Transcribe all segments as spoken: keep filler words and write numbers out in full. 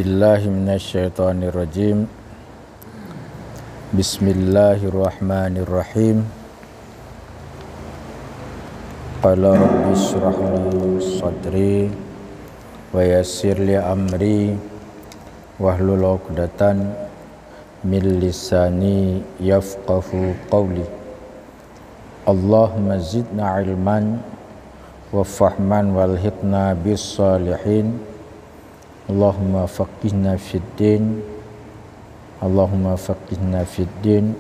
Billahi minasyaitonirrajim. Bismillahirrahmanirrahim. Qala rabbi shrah li sadri wa yassir li amri wahlul 'uqdatan min lisani yafqahu qawli. Allahumma zidna ilman wa fahman walhiqna bis salihin. Allahumma faqihna fid din. Allahumma faqihna fid din.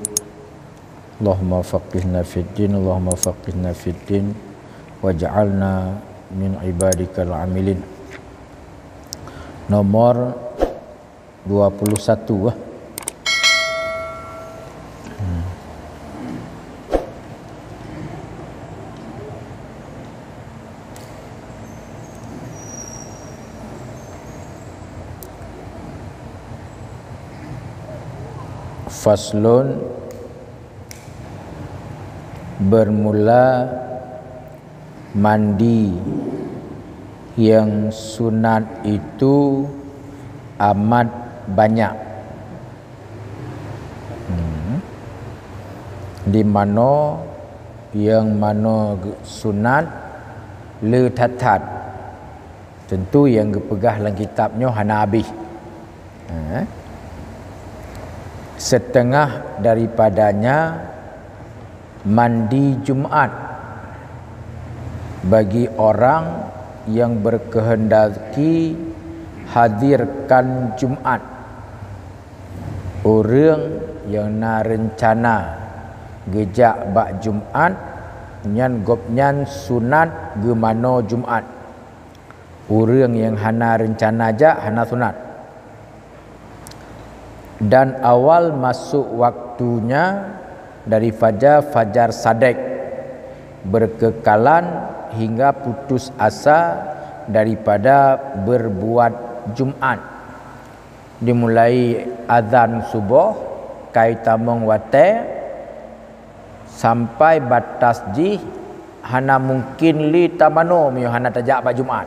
Allahumma faqihna fid din. Allahumma faqihna fid din. Waj'alna min ibadikal amilin. Nomor dua puluh satu, ah. Hmm. Faslun, bermula mandi yang sunat itu amat banyak. Hmm. Di manoe nyang manoe sunat le that-that. Tentu nyang geupeugah lam kitab nyoe hana habéh. Ha? Setengah daripadanya mandi Jumat bagi orang yang berkehendaki hadirkan Jumat. Ureuëng nyang na reuncana geujak bak Jumat, nyan gobnyan sunat geumanoe Jumat. Ureuëng nyang hana reuncana jak, hana sunat. Dan awal masuk waktunya dari fajar, fajar sadek, berkekalan hingga putus asa daripada berbuat Jumat. Dimulai azan suboh, kai tamong watée, sampai batas jih hana mungkin lé tamanoe meunyoe hana tajak bak Jumat.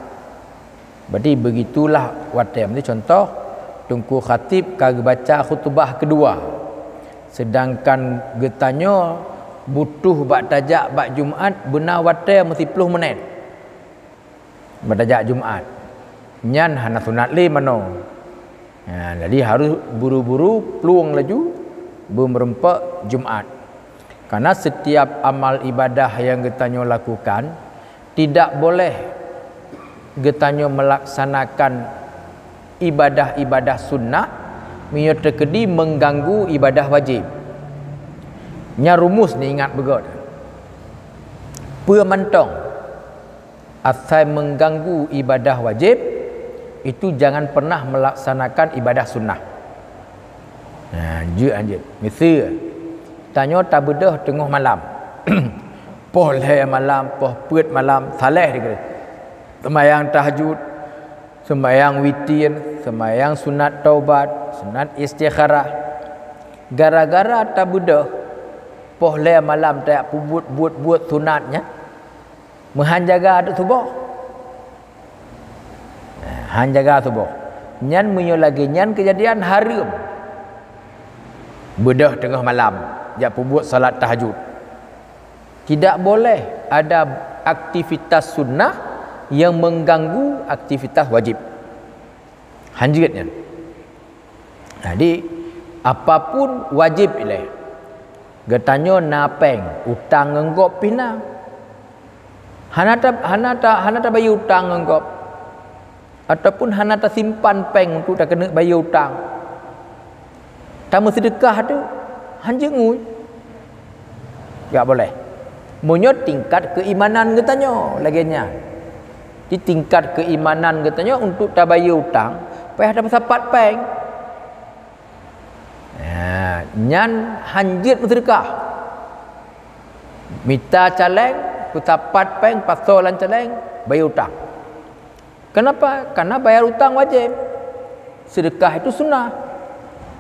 Berarti begitulah watée. Berarti contoh, Teungku Khatib ka geubaca khutubah keudua, sedangkan geutanyoe butuh bak tajak bak Jumat beuna watée meusiploh menit. Bak tajak Jumat. Nyan hana sunat lé manoe. Ha, jadi harus buru-buru plueng laju beumeureumpok Jumat. Karena setiap amal ibadah yang geutanyoe lakukan, tidak boleh geutanyoe melaksanakan ibadah-ibadah sunnah meunyoe teukeudi mengganggu ibadah wajib. Nyan rumus ni ingat beugöt. Peue mantong asai mengganggu ibadah wajib, itu jangan pernah melaksanakan ibadah sunnah. Nah, jeuet anjeut. Miseu, tanyoe tabeudôh teungoh malam. Poh lhée malam, poh peuet malam, saléh dikeue. Seumayang tahajud, seumayang witir, seumayang sunat taubat, sunat istikharah. Gara-gara tabeudôh, poh lhée malam tajak peubuet buet-buet sunat nyan, meuhan jaga ateueh suboh. Han jaga suboh. Nyan meunyoe lagée nyan keujadian hareuem. Beudôh teungoh malam, jak peubuet salat tahajud. Tidak boleh ada aktivitas sunnah yang mengganggu aktivitas wajib. Han jeuet nyan. Jadi, apapun wajib ilée. Geutanyoe na péng, utang ngon gob pih na. Hana ta-, hana ta-, hana tabayeue utang ngon gob. Ataupun hana tasimpan péng untuk takeuneuk bayeue utang. Tameuseudeukah tu, han jeuet ngui. Jak boleh. Meunyoe tingkat keuimanan geutanyoe lagée nyan. Di tingkat keuimanan geutanyoe untuk tabayeue utang, payah tapeusapat péng. Ha, nyan han jeuet meuseudeukah. Mita caléng, peusapat péng, pasoe lam caléng, bayeue utang. Kenapa? Karena bayar utang wajib. Sedekah itu sunnah.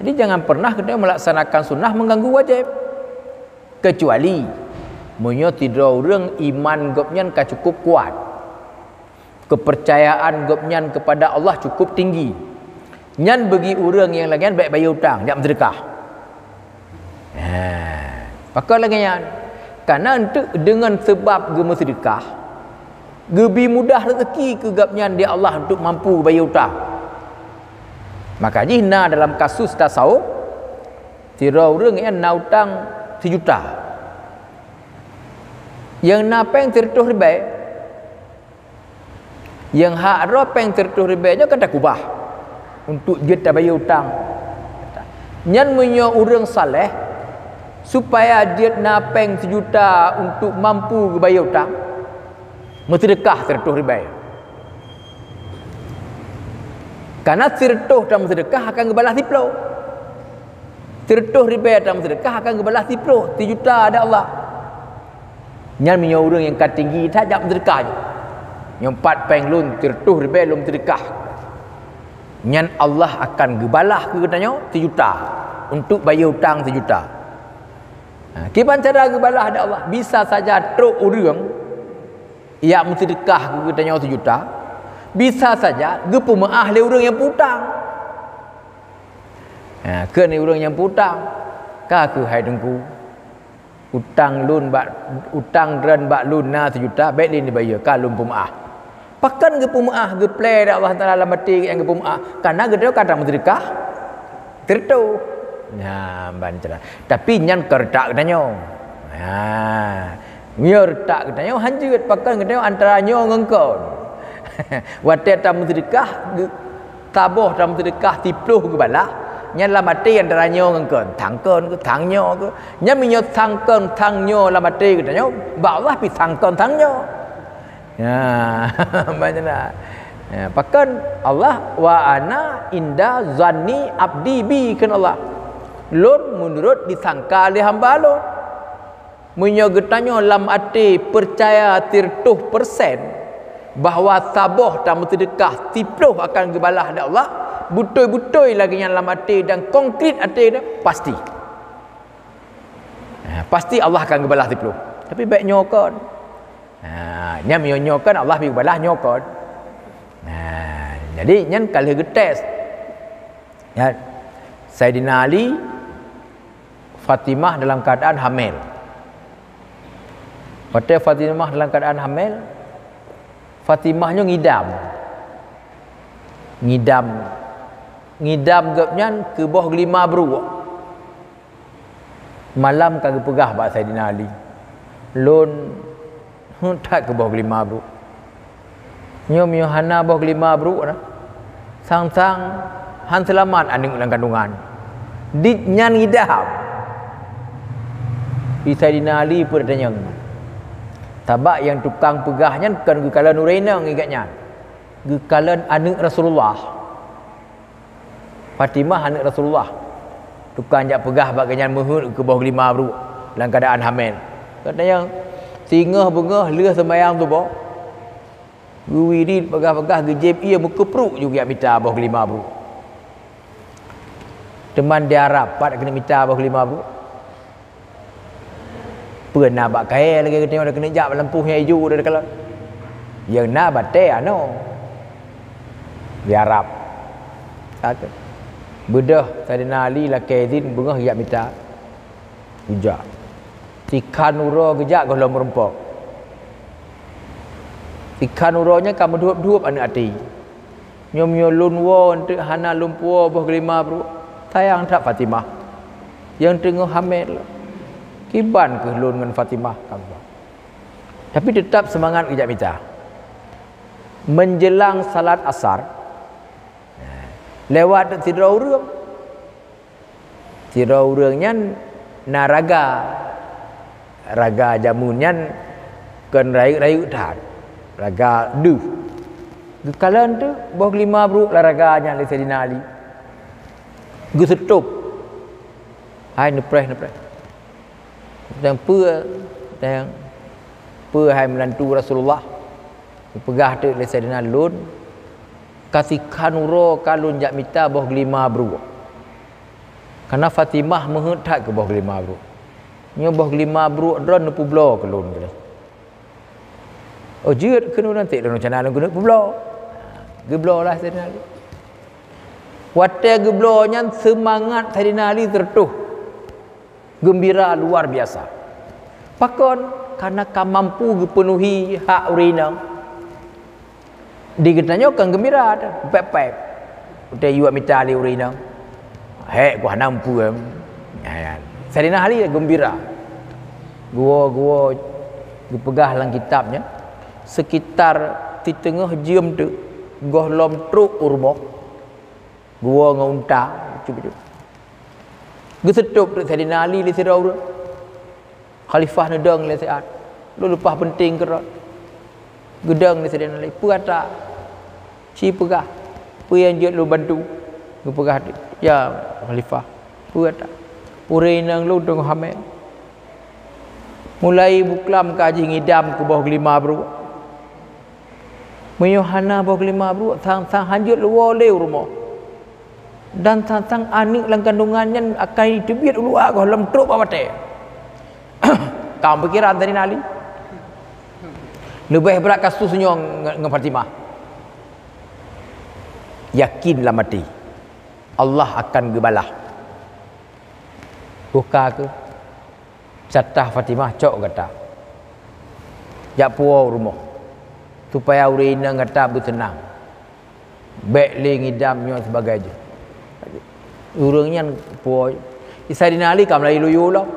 Jadi, jangan pernah kita melaksanakan sunnah mengganggu wajib. Kecuali, meunyoe sidroe ureuëng iman gobnyan ka cukup kuat, keupeurcayaan gobnyan keupada Allah cukup tinggi, Nyan bagi ureuëng nyang lagée nyan bék bayeue utang, jak meuseudeukah. Ha, pakon lagée nyan? Karena untuk deungon seubab geumeuseudeukah, geubi mudah rezeki keu gobnyan di Allah untuk mampu bayeue utang. Maka jih na dalam kasus tasawuf, sidroe ureuëng nyan na utang sijuta. Nyang na péng sireutôh ribée. Nyang hak droe péng sireutôh ribée nyoe ka takubah untuk jeuet tabayeue utang. Nyan meunyoe ureuëng saleh, supaya jeuet na péng sijuta untuk mampu geubayeue utang, meuseudeukah sireutôh ribée. Karena sireutôh tameuseudeukah akan geubalah siplôh. Sireutôh ribée tameuseudeukah akan geubalah siplôh, sijuta di Allah. Nyan meunyoe ureuëng nyang ka tinggi that jak meuseudeukah nyoe. Nyoe pat péng lôn sireutôh ribée lôn meuseudeukah. Nyan Allah akan geubalah keu geutanyoe sijuta untuk bayeue utang sijuta. Ha, kiban cara geubalah di Allah, bisa saja trok ureuëng jak meuseudeukah keu geutanyoe sijuta, bisa saja geupeumeuáh lé ureuëng nyang peu-utang. Ha, kheun ureuëng nyang peu-utang, "Ka kheueh hai Teungku, utang lôn bak, utang droen bak lôn na sijuta, bék lé neubayeue, ka lôn peumeuáh." Pakon geupeumeuáh, geuplé lé Allah Taala lam até nyang geupeumeuáh? Karena geutanyoe ka tameuseudeukah sireutôh. Nah, ban cara. Tapi nyan ka reutak geutanyoe. Ha. Meunyoe reutak geutanyoe hanjeuet, pakon geutanyoe antara nyoe ngon kon. Watée tameuseudeukah, geu-, saboh tameuseudeukah siplôh geubalah, nyan lam até antara nyoe ngon kon. Thang kon keuh, thang nyoe keuh. Nyan meunyoe thang kon, thang nyoe lam até geutanyoe, bak Allah pih thang kon, thang nyoe. Ya, macam na. Ya, pakon Allah, "Wa ana inda zanni abdi bi," kheun Allah. "Lôn meunurot disangka lé hamba lôn." Meunyoe geutanyoe lam até peucaya sireutôh persen bahwa saboh tameuseudeukah siplôh akan geubalah lé Allah, beutôi-beutôi lagée nyan lam até dan konkret até nyan, pasti. Ha, pasti Allah akan geubalah siplôh. Tapi bék nyoe kon. Ha, nyan meunyoe nyoe kon, Allah pih geubalah nyoe kon. Ha, jadi nyan ka lheueh geutés. Ya, Saidina Ali, Fatimah dalam keadaan hamil. Watée Fatimah dalam keadaan hamil, Fatimah nyoe ngidam. Ngidam, ngidam gobnyan keu boh geulima bruek. Malam ka geupeugah bak Saidina Ali, "Lôn heuet that keu boh geulima bruek. Nyoe meunyoe hana boh geulima bruek na, sang-sang han seulamat aneuëk lam kandungan." Dit nyan ngidam. Di Saidina Ali peue tanyong. Sabab nyang tukang peugah nyan kon geukalon ureuëng inong, ingat nyan. Geukalon aneuëk Rasulullah. Fatimah aneuëk Rasulullah. Tukang jak peugah bak geuhnyan meuheuet keu boh geulima bruek lam keuadaan hamil. Gata nyang singoh beungoh lheueh seumayang suboh, geuwirit peugah-peugah, geujieb ié, meukeupruk ju geujak mita boh geulima bruek. Teuma di Arab pat keuneuk mita boh geulima bruek. Peue na bak kayée lagée geutanyoe, keuneuk jak bak lampôh nyang ijo, teukalon. Nyang na batée anoe. Di Arab. Ka tu. Beudôh Saidina Ali lakée idhin beungoh jak mita. Geujak. Sikhan uroe geujak gohlom meurumpok. Sikhan uroe nyan ka meudhôb-dhôb aneuëk até. Nyoe meunyoe lôn woe eunteuk hana lôn puwoe boh geulima bruek, sayang that Fatimah nyang teungoh hamil. Kiban kheueh lôn ngon Fatimah, ka geuba. Tapi teutab seumangat geujak mita. Meunjeulang salat asar, lewat sidroe ureuëng. Sidroe ureuëng nyan na raga. Raga jameun nyan kon rayeuk-rayeuk that. Raga deuh. Geukalon teuk boh geulima bruek lam raga nyan lé Saidina Ali. Geuseutôb. Hai neupreh, neupreh. Tang peue, tang peue hai meunantu Rasulullah? Geupeugah teuk lé Saidina, lôn ka sikhan uroe ka lôn jak mita boh geulima bruek. Karena Fatimah meuheuet that keu boh geulima bruek. Nyoe boh geulima bruek droe neupeubloe keu lôn keudeh. Oh, jeuet keunoe nanti lôn rencana lôn keuneuk peubloe. Geubloe lah Saidina Ali. Watée geubloe nyan seumangat Saidina Ali teureutôh, geumbira luar biasa. Pakon? Kareuna ka mampu geupeunuhi hak ureuëng inong. Di geutanyoe kan geumbira teuh, pép-pép. Watée yue mita lé ureuëng inong, hék ku hana mampu. Nyan, nyan. Saidina Ali geumbira. Geuwoe-geuwoe geupeugah lam kitab nyan, seukitar siteungoh jeuem teuk gohlom trok u rumoh. Geuwoe ngon unta, cup-cup. Geuseutôb teuk Saidina Ali lé sidroe ureuëng. Khalifah neudong lé siat. Lôn leupah peunteng keudroe. Geudong lé Saidina Ali. Peue ata? Ci peugah, peue nyang jeuet lôn bantu? Geupeugah, "Ya Khalifah, peue ata? Ureuëng inong lôn teungoh hamé. Mulai buklam ka jih ngidam keu boh geulima bruek. Meunyoe hana boh geulima bruek, sang-sang hanjeuet lôn woe lé u rumoh. Dan sang-sang aneuëk lam kandungan nyan akan jiteubiet u luwa gohlom trok bak watée." Ka pikiran Saidina Ali. Leubeh brat kasus nyoe ngon, ngon Fatimah. Yakin lam até, Allah akan geubalah. Buka keu Catah Fatimah, cok gata jak puwoe u rumoh, supaya ureuëng inong gata beuseunang. Bék lé ngidam nyoe sibagai jih. Ureuëng nyan puwoe. Saidina Ali ka meulayeue lom.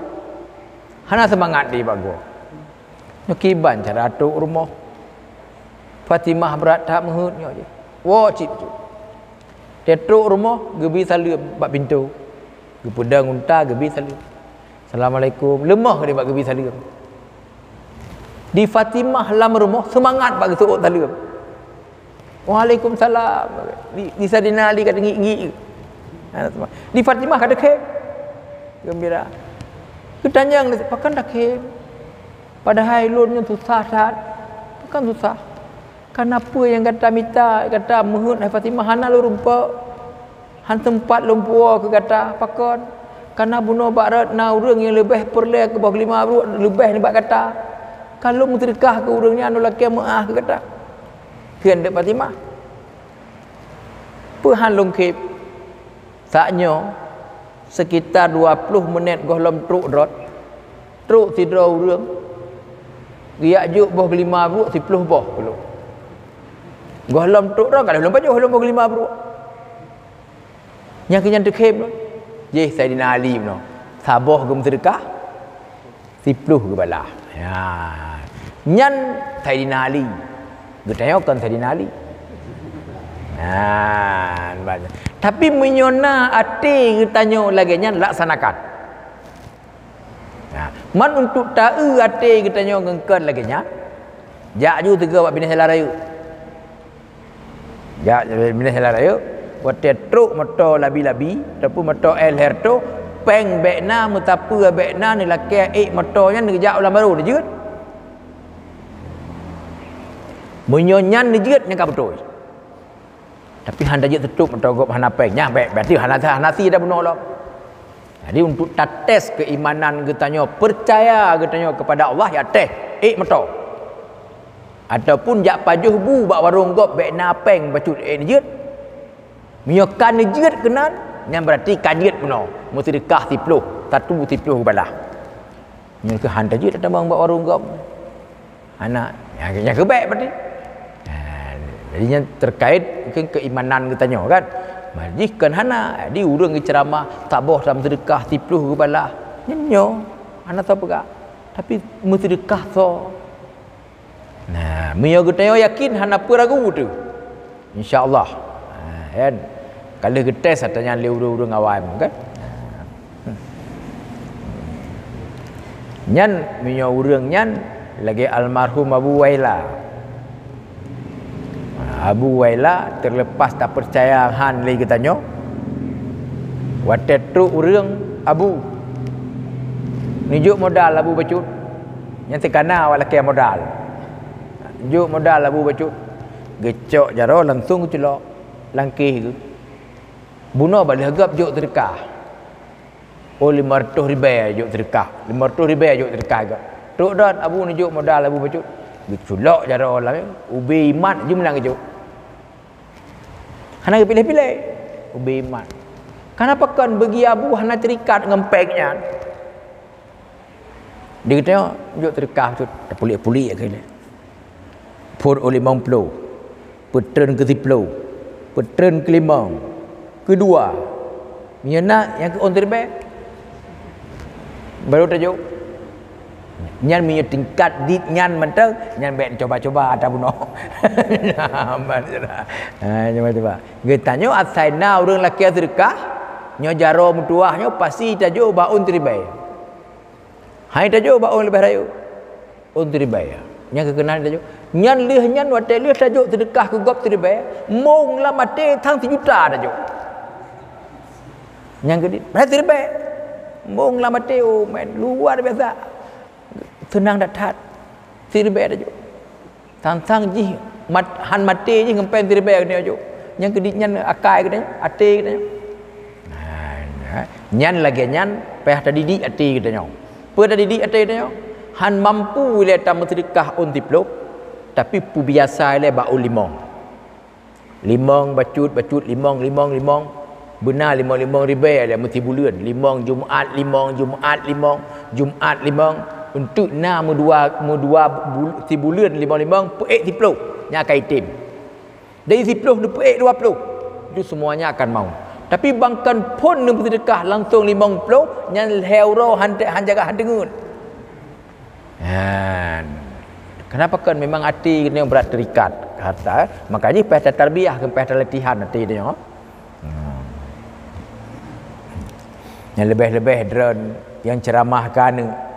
Hana seumangat di bak goe. Nyoe kiban cara trok rumoh. Fatimah brat that meuheuet nyoe jih. Woe cit-cit. Trok rumoh, geubi saleuem bak pintoe. Geupeudong unta, geubi saleuem. "Assalamualaikum." Leumoh di bak geubi saleuem. Di Fatimah lam rumoh seumangat bak geuseuôt saleuem. "Waalaikumsalam." Di, di Saidina Ali ka teungiek-ngiek. Di Fatimah ka teukhém. Geumbira. Geutanyong, "Pakon teukhém? Padahai lôn nyoe susah that." "Pakon susah?" "Kareuna peue nyang gata mita, gata meuheuet hai Fatimah, hana lôn rumpok. Han teumpat lôn puwoe keu gata. Pakon? Kareuna bunoe bak rot na ureuëng nyang leubeh peureulée keu boh geulima bruek leubeh nibak gata. Ka lôn meuseudeukah keu ureuëng nyan, lôn lakée meuáh keu gata." Kheun deuek Fatimah, "Peue han lôn khém?" Saat nyoe, sekitar dua ploh meunét gohlom trok rot, trok sidroe ureuëng, geujak jok boh geulima bruek siploh boh keu lôn. Gohlom trok rot, ka lheueh lôn pajoh lôn boh geulima bruek. Nyang keu nyan teukhém lôn. Jih Saidina Ali bunoe, saboh geumeuseudeukah, siploh geubalah. Ya. Nyan Saidina Ali. Geutanyoe kon Saidina Ali. Nah, tapi meunyoe na até geutanyoe lagée nyan, laksanakan. Nah, man untuk taeu até geutanyoe ngon kon lagée nyan, jak ju teuga bak binéh jalan raya. Jak binéh jalan raya, watée trok moto labi-labi ataupun moto L R tu, péng bék na, meusapeue bék na, neulakée ék moto nyan neujak u lam barô neujeuet. Meunyoe nyan neujeuet, nyan ka beutôi. Tapi han tajeuet teutup moto gob hana péng, nyan bék, berarti hana, hana sie dah bunoe lom. Jadi, untuk tates keuimanan geutanyoe, peucaya geutanyoe keupada Allah, ya teh, ék moto. Ataupun jak pajoh bu bak warong gob, bék na péng bacut ék neujeuet. Meunyoe ka neujeuet keunan, nyan berarti ka jeuet bunoe, meuseudeukah siploh, satu siploh geubalah. Nyoe keuh han tajeuet tatamong bak warong gob. Hana, nyang, nyang keubek berarti. Ha, jadi nyan terkait mungkin keimanan geutanyoe kan. Jih kan hana. Jadi ureuëng geuceuramah, saboh lam seudeukah siploh geubalah. Nyan nyoe, hana soe peugah. Tapi meuseudeukah soe. Nah, meunyoe geutanyoe yakin hana peue ragu teuh. Insya Allah. Ha, kan? Ka lheueh geutes ata nyan lé ureuëng-ureuëng awam, kan? Nyan, meunyoe ureuëng nyan lagée almarhum Abu Waila. Abu Waila, terlepas tapeucaya han lé geutanyoe, watée trok ureuëng Abu, neujok modal Abu bacut, nyan teukana awak lakée modal. Jok modal Abu bacut, geucok jaroe langsong geuculok lam kéh geuh. Bunoe bak lheueh gob jok seudeukah. Oh, lima ratus ribée jok seudeukah. Lima ratus ribée jok seudeukah gob. Trok dot Abu neujok modal Abu bacut. Geuculok jaroe lam, ubé imat jih meunan geujok. Hana geupiléh-piléh. Ubé mat. Kenapa kon beugi abu hana terikat ngon péng nyan? Di geutanyoe jok teudeukah cut, tapulék-pulék keu lé. Phon u limong ploh, peutreun keu siploh, peutreun keu limong, keu dua. Meunyoe na nyang keu ôn siribèe, baru tajok. Nyan meunyoe tingkat dit nyan mantong, nyan bèk coba-coba ata bunoe. Ha, coba-coba. Geutanyoe asai na ureuëng lakée seudeukah, nyoe jaroe meutuwah nyoe pasti tajok bak ôn siribèe. Hai tajok bak ôn leubeh rayeuk. Ôn siribèe. Nyang keukeunal tajok. Nyan lheueh nyan watée lheueh tajok seudeukah keu gob siribèe, mong lam até thang sijuta tajok. Nyang keudit, padahai siribèe. Mong lam até, oh, man, luar biasa. Seunang that-that. Siribèe tajok. Sang-sang jih mat-, han maté jih ngon péng siribèe geutanyoe jok. Nyang keudit nyan akai geutanyoe, até geutanyoe. Nah, nyan lagée nyan payah tadidik até geutanyoe. Peue tadidik até geutanyoe? Han mampu ilée tameuseudeukah ôn siploh, tapi peubiasa ilée bak ôn limong. Limong bacut, bacut limong, limong, limong. Beuna limong, limong ribèe lé meusibuleuen. Limong Jumat, limong Jumat, limong Jumat, limong. Untuk na meudua, meudua bul-, sibuleuen limong, limong, peuék siploh nyang akan item. Dari siploh neupeuék dua ploh. Itu semuanya akan mau. Tapi bangkan phon neupeuseudekah langsung limong ploh, nyan lhée uroe han, han jaga han deungon. Nyan. Kenapa kan memang até keuneuk brat terikat harta, eh? Makanya payah tatarbiyah, payah talatihan até nyoe. Hmm. Nyang leubeh-leubeh droen nyang ceramah keu aneuk.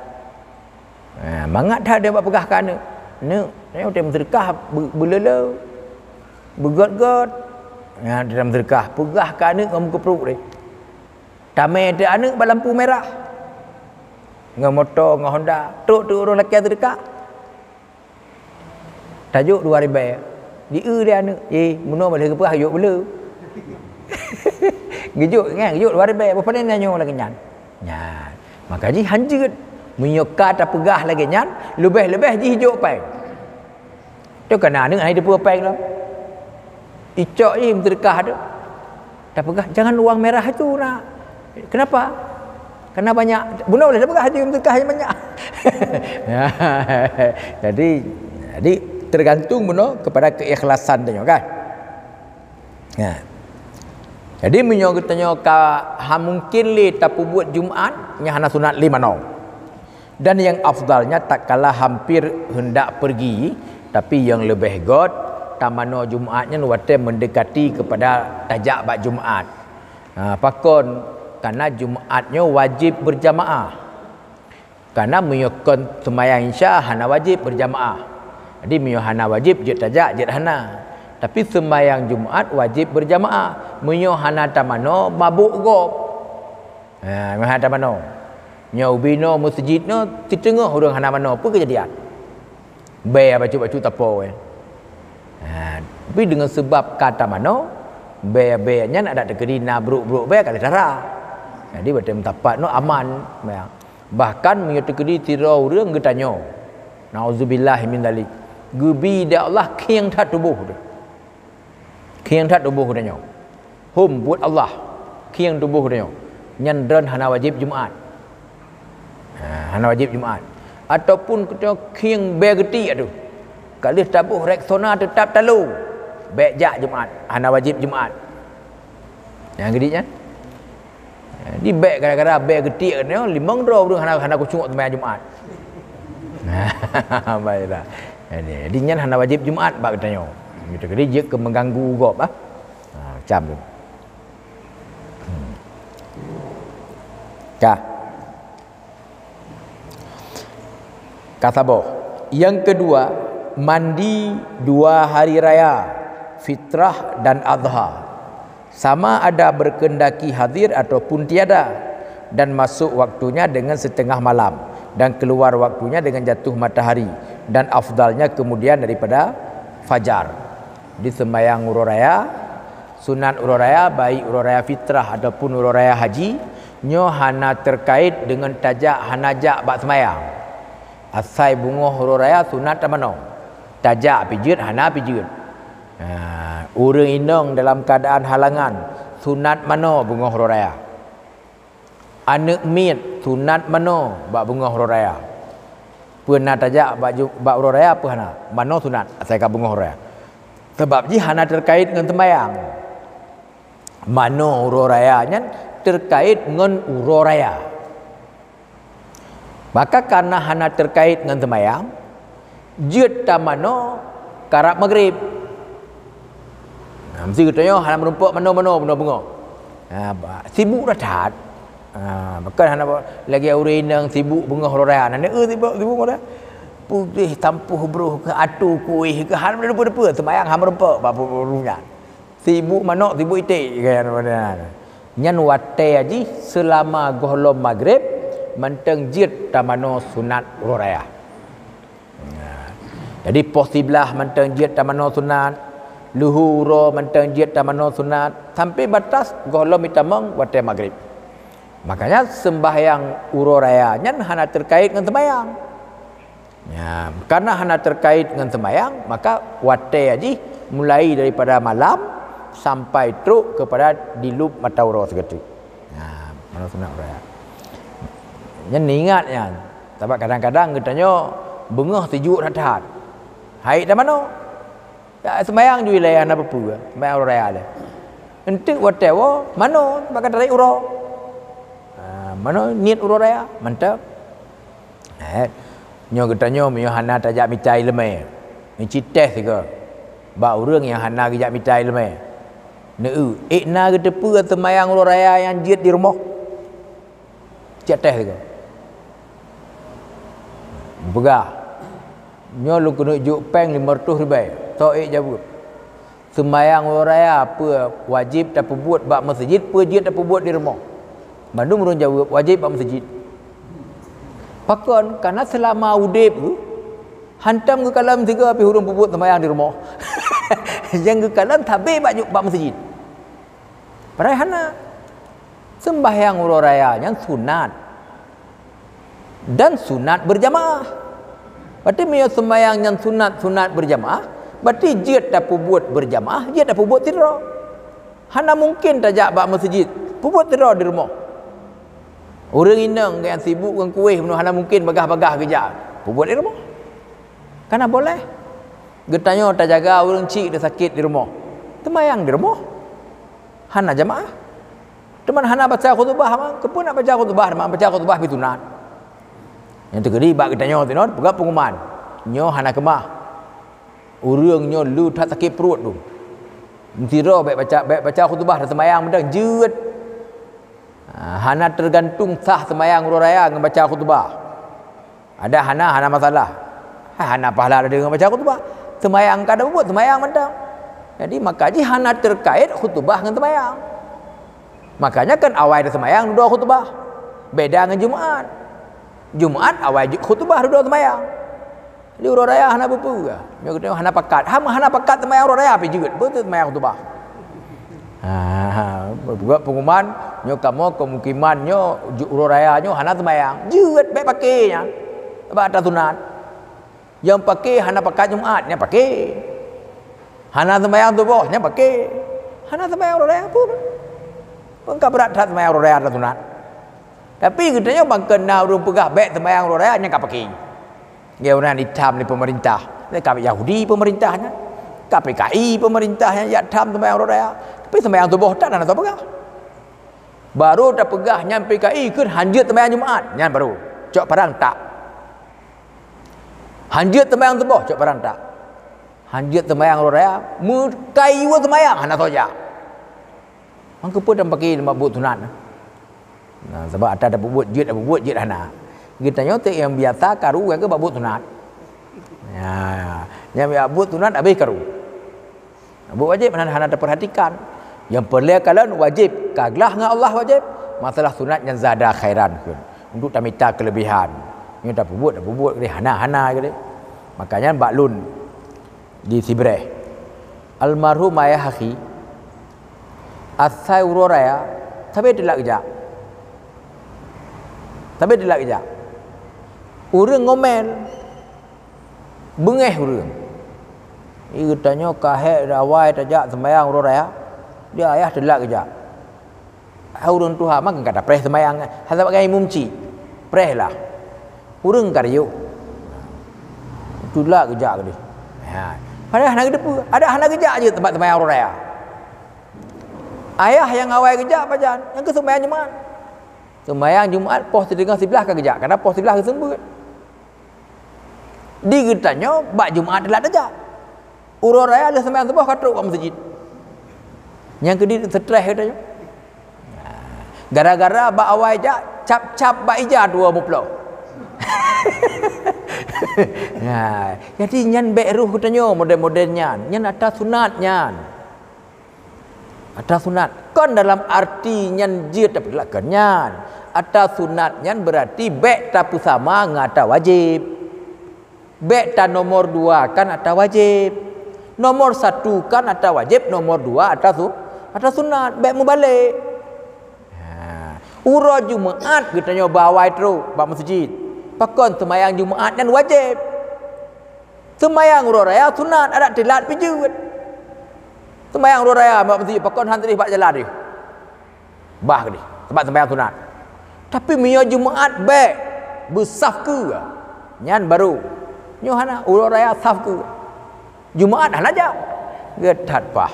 Ha, mangat that dia bak peugah keu aneuk. Neuk, nyoe teuh meuseudeukah be-, beuleuleue, beugöt-göt. Nyan teuh meuseudeukah, peugah keu aneuk ngon meukeupruek deh. Tamé teuh aneuk bak lampu merah. Ngon moto, ngon Honda, trok teuh ureuëng lakée seudeukah. Tajok dua ribèe. Di eu lé aneuk, "Eh, meunoe boleh geupeugah jok beu le." Geujok, nyan, geujok dua ribèe, beupanen na nyoe lagée nyan. Nyan. Maka jih hanjeuet. Meunyoe ka tapeugah lagée nyan, leubeh-leubeh jih jok péng. Teuh kana aneuk hai teupeu péng lom. Icok jih meuseudeukah tu. Tapeugah, "Jangan uang merah itu, Nak." Kenapa? Karena banyak. Bunoe boleh tapeugah jih meuseudeukah nyang banyak. Jadi, jadi tergantung bunoe kepada keikhlasan tanyoe kan. Ya. Jadi meunyoe geutanyoe ka ha mungkin lé tapeubuet Jumat, nyan hana sunat lé manoe. Dan yang afdalnya tatkala hampir hendak pergi, tapi yang lebih göt tamanoe Jumat nyan watée mendekati kepada tajak bak Jumat. Ha, pakon? Karena Jumat nyoe wajib berjamaah. Karena meunyoe kon seumayang Isya hana wajib berjamaah. Jadi meunyoe hana wajib jeuet tajak, jeuet hana. Tapi seumayang Jumat wajib berjamaah. Meunyoe hana tamanoe mabök gob. Ha, meunyoe hana tamanoe. Nyoe ubinoe meuseujid nyoe siteungoh ureuëng hana manoe, peue keujadian? Bèe bacut-bacut tapo, eh. Ha, tapi dengan sebab ka tamanoe, bèe-bèe nyan adak teukeudi na brok-brok bèe ka lheueh tara. Jadi watée meusapat nyoe aman, ya. Bahkan meunyoe teukeudi sidroe ureuëng geutanyoe, "Nauzubillah min dzalik," geubi di Allah khieng that tuboh teuh. Khieng that tuboh geutanyoe. Hom buet Allah, khieng tuboh geutanyoe. Nyan droen hana wajéb Jumat. Ha, hana wajéb Jumat. Ataupun geutanyoe khieng bèe geutiek teuh. Ka lheueh taboh Rexona teutap talo. Bèk jak Jumat, hana wajéb Jumat. Nyang geudiek nyan. Jadi bèk gara-gara bèe geutiek nyoe, limong droe ureuëng hana, hana khusyuk seumayang Jumat. Baiklah. Jadi, jadi nyan hana wajéb Jumat bak geutanyoe. Gitu, jadi jeuet keu mengganggu gob, ah. Ha, macam tu. Hmm. Ka. Ka saboh. Yang kedua, mandi dua hari raya, fitrah dan adha. Sama ada berkendaki hadir ataupun tiada, dan masuk waktunya dengan setengah malam, dan keluar waktunya dengan jatuh matahari, dan afdalnya kemudian daripada fajar. Di sembahyang uroe raya, sunat uroe raya, baik uroe raya fitrah ataupun uroe raya haji, nyoe hana terkait dengan tajak hana jak bak sembahyang. Asai beungoh uroe raya sunat tamanoe. Tajak pih jeuet, hana pih jeuet. Ha, ureuëng inong dalam keadaan halangan Sunat manoe beungoh uroe raya. Aneuëk miet sunat manoe bak beungoh uroe raya. Peue na tajak bak ju-, bak uroe raya peue hana? Manoe sunat asai ka beungoh uroe raya. Sabab jih hana terkait ngon seumayang. Manoe uroe raya nyan terkait ngon uroe raya. Maka kareuna hana terkait ngon seumayang, jeuet tamanoe karab maghrib. Nah, meusti geutanyoe hana meurumpok manoe-manoe beungoh-beungoh. Ha, ba-, sibuk that-that. Ha, bukan hana ba-, lagée ureuëng inong sibuk beungoh uroe raya. Nah, neu sibuk, sibuk uroe raya. Putéh tampoh broh keu atu kuéh keu hana depe-depe, seumayang hana meurumpok bak ureuëng nyan. Sibuk manok, sibuk iték, kan, model nyan. Nyan watée jih seulama gohlom maghrib, mantong jeuet tamanoe sunat uroe raya. Nah, jadi poh siblaih mantong jeuet tamanoe sunat, luhur uroe mantong jeuet tamanoe sunat, sampai batas gohlom itamong watée maghrib. Makanya sembahyang uroe raya nyan hana terkait ngon sembahyang. Ya, karena hana terkait ngon sembahyang, maka watée jih mulai daripada malam sampai trok kepada dilop mata uroe sigoe teuk. Ya, manoe sunat uroe raya. Nyan ingat nyan. Sabab kadang-kadang geutanyoe beungoh sijok that-that. Hai tamanoe. Ya, sembahyang ju ilée hana peue-peue, sembahyang uroe raya lé. Enteuk watée woe manoe bak ka tarék uroe. Ha, manoe niet uroe raya, mantap. Eh, nyoe geutanyoe meunyoe hana tajak mita iéleumé, meuci teh sigoe bak ureuëng nyang hana geujak mita iéleumé. Neu, ék na geuteupeue seumayang uroe raya nyang jeuet di rumoh? Cek teh sigoe. Peugah, nyoe lôn keuneuk jok péng limong reutôh ribée, soe ék jaweueb? Seumayang uroe raya peue wajéb tapeubuet bak meuseujid, peue jeuet tapeubuet di rumoh? Bandum ureuëng jaweueb, wajéb bak meuseujid. Pakon? Karena seulama udeb geuh, hantom geukalon sigoe pih ureuëng peubuet seumayang di rumoh. Nyang geukalon sabe bak ju-, bak meuseujid. Padahai hana. Sembahyang uroe raya nyan sunat. Dan sunat berjamaah. Berarti meunyoe sembahyang nyan sunat-sunat berjamaah, berarti jeuet tapeubuet berjamaah, jeuet tapeubuet sidroe. Hana mungkin tajak bak meuseujid, peubuet sidroe di rumoh. Ureuëng inong nyang sibuk ngon kuéh, meunyoe hana mungkin bagah-bagah geujak, peubuet di rumoh. Kana boleh. Geutanyoe tajaga ureuëng chik sakét di rumoh. Seumayang di rumoh. Hana jamaah. Teuma hana baca khutubah, ma. Keupeue nak baca khutubah, ma? Baca khutubah pih sunat. Nyang teukeudi bak geutanyoe teunoe, peugah pengumuman. Nyoe hana keumah. Ureuëng nyoe le that sakét pruet tu. Sidroe bék baca, bék baca khutubah, seumayang mantong jeuet. Ha, hana tergantung sah seumayang uroe raya ngon baca khutubah. Ada hana, hana masalah. Ha, hana pahala deungon baca khutubah. Seumayang ka ada buet, seumayang mantong. Jadi, maka jih hana terkait khutubah ngon seumayang. Makanya kan awai seumayang dudoe khutubah. Beda ngon Jumaat. Jumaat awai ju-, khutubah dudoe seumayang. Jadi uroe raya hana peue-peue. Nyoe geutanyoe hana pakat. Hana, hana pakat seumayang uroe raya pih jeuet. Beutôi seumayang khutubah. Ha, ha, buat pengumuman, nyoe kamoe kemungkinan nyoe ju-, uroe raya nyoe hana seumayang. Jeuet bék paké nyan. Bak ata sunat. Nyang paké hana pakat Jumaat, nyan paké. Hana seumayang suboh, nyan paké. Hana seumayang uroe raya pun. Pun ka brat that seumayang uroe raya ata sunat. Tapi geutanyoe bang keu na ureuëng peugah bék seumayang uroe raya, nyan ka paké. Nyan ureuëng itam lé pemerintah. Nyan ka Yahudi pemerintah nyan. Ka P K I pemerintah nyan jak tam seumayang uroe raya. Tapi seumayang suboh tan hana tapeugah. Baru tapeugah nyan P K I kheun hanjeuet seumayang Jumaat, nyan baru. Cok parang tak. Hanjeuet seumayang suboh, cok parang tak. Hanjeuet seumayang uroe raya, meukayu seumayang hana soe jak. Mangkeupeu dan paké bak buet sunat. Nah, sabab ata tapeubuet jeuet, tapeubuet jeuet hana. Geutanyoe teuk nyang biasa karu nyang keu bak buet sunat. Ya, nyang bak buet sunat habéh karu. Buet wajéb hana, hana tapeurhatikan. Nyang peureulée kalon wajéb, ka glah ngon Allah wajéb. Masalah sunat nyan zada khairan kheun. Untuk tamita keulebihan. Nyoe tapeubuet, tapeubuet geude hana, hana geude. Makanya bak lôn di Sibreh. Almarhum ayah akhi, asai uroe raya, sabe teulat geujak. Sabe teulat geujak. Ureuëng ngomel, beungéh ureuëng. Ih, geutanyoe ka hék awai tajak seumayang uroe raya, di ayah teulat geujak. Hai ureuëng tuha, maka gata preh seumayang, hana bak imum cit. Preh lah. Ureuëng ka riôh. Tulak geujak keudeh. Ha. Padahai hana geuteupeue, adak hana geujak jeuet teumpat seumayang uroe raya. Ayah nyang awai geujak pajan, nyang keu seumayang Jumat. Seumayang Jumat poh sideungoe siblaih ka geujak, karena poh siblaih geuseumeubeuet. Di geutanyoe bak Jumat teulat tajak. Uroe raya lheueh seumayang suboh ka trok bak meuseujid. Nyang keudeh stres geutanyoe. Gara-gara bak awai jak, cap-cap bak ija dua muploh. Nah, jadi nyan bék roh geutanyoe model-model nyan. Nyan ata sunat nyan. Ata sunat. Kon dalam arti nyan jeuet tapeulakukan nyan. Ata sunat nyan berarti bék tapeusama ngon ata wajéb. Bék ta nomor dua kan ata wajéb. Nomor satu kan ata wajéb, nomor dua ata su-, ata sunat. Bék mubalek. Ha. Uroe Jumaat geutanyoe bak awai trok bak meuseujid. Pakon seumayang Jumaat nyan wajéb. Seumayang uroe raya sunat, adak teulat pih jeuet. Seumayang uroe raya bak meuseujid, pakon han treh bak jalan deh. Bah keudeh, sabab seumayang sunat. Tapi meunyoe Jumaat bék, beusaf keue. Nyan baru. Nyoe hana, uroe raya saf keue. Jumaat hana jak. Geutat pah.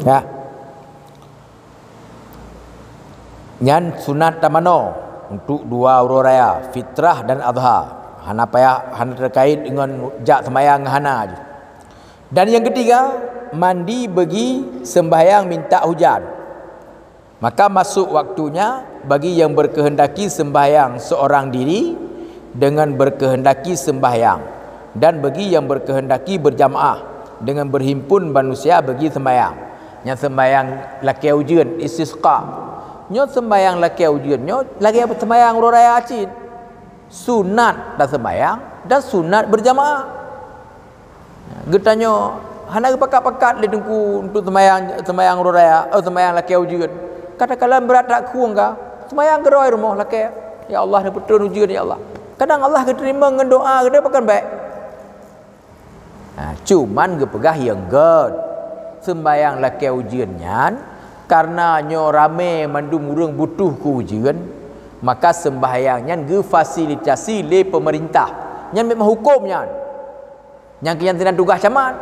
Ya. Nyan sunat tamanoe untuk dua uroe raya, fitrah dan adha. Hana payah, hana terkait dengan jak seumayang, hana. Dan yang ketiga, mandi bagi sembahyang minta hujan. Maka masuk waktunya bagi yang berkehendaki sembahyang seorang diri dengan berkehendaki sembahyang, dan bagi yang berkehendaki berjamaah dengan berhimpun manusia bagi sembahyang. Nyang sembahyang lakée ujeuen, istisqa. Nyoe sembahyang lakée ujeuen nyoe lagée sembahyang uroe raya cit. Sunat tasembahyang dan sunat berjamaah. Geutanyoe hana geupakat-pakat lé teungku untuk sembahyang, sembahyang uroe raya, eh, sembahyang lakée ujeuen. Kadang-kadang brat that khueng ka, sembahyang keudroe rumoh lakée, "Ya Allah, neupeutron ujeuen, ya Allah." Kadang Allah geuteurimong ngon doa geutanyoe pakon bék. Ha, cuman geupeugah nyang gét, sembahyang lakée ujeuen nyan, kareuna nyoe ramé mandum ureuëng butuh keu ujeuen, maka sembahyang nyan geufasilitasi lé peumeurintah. Nyan memang huköm nyan. Nyang keu nyan sinan tugaih camat.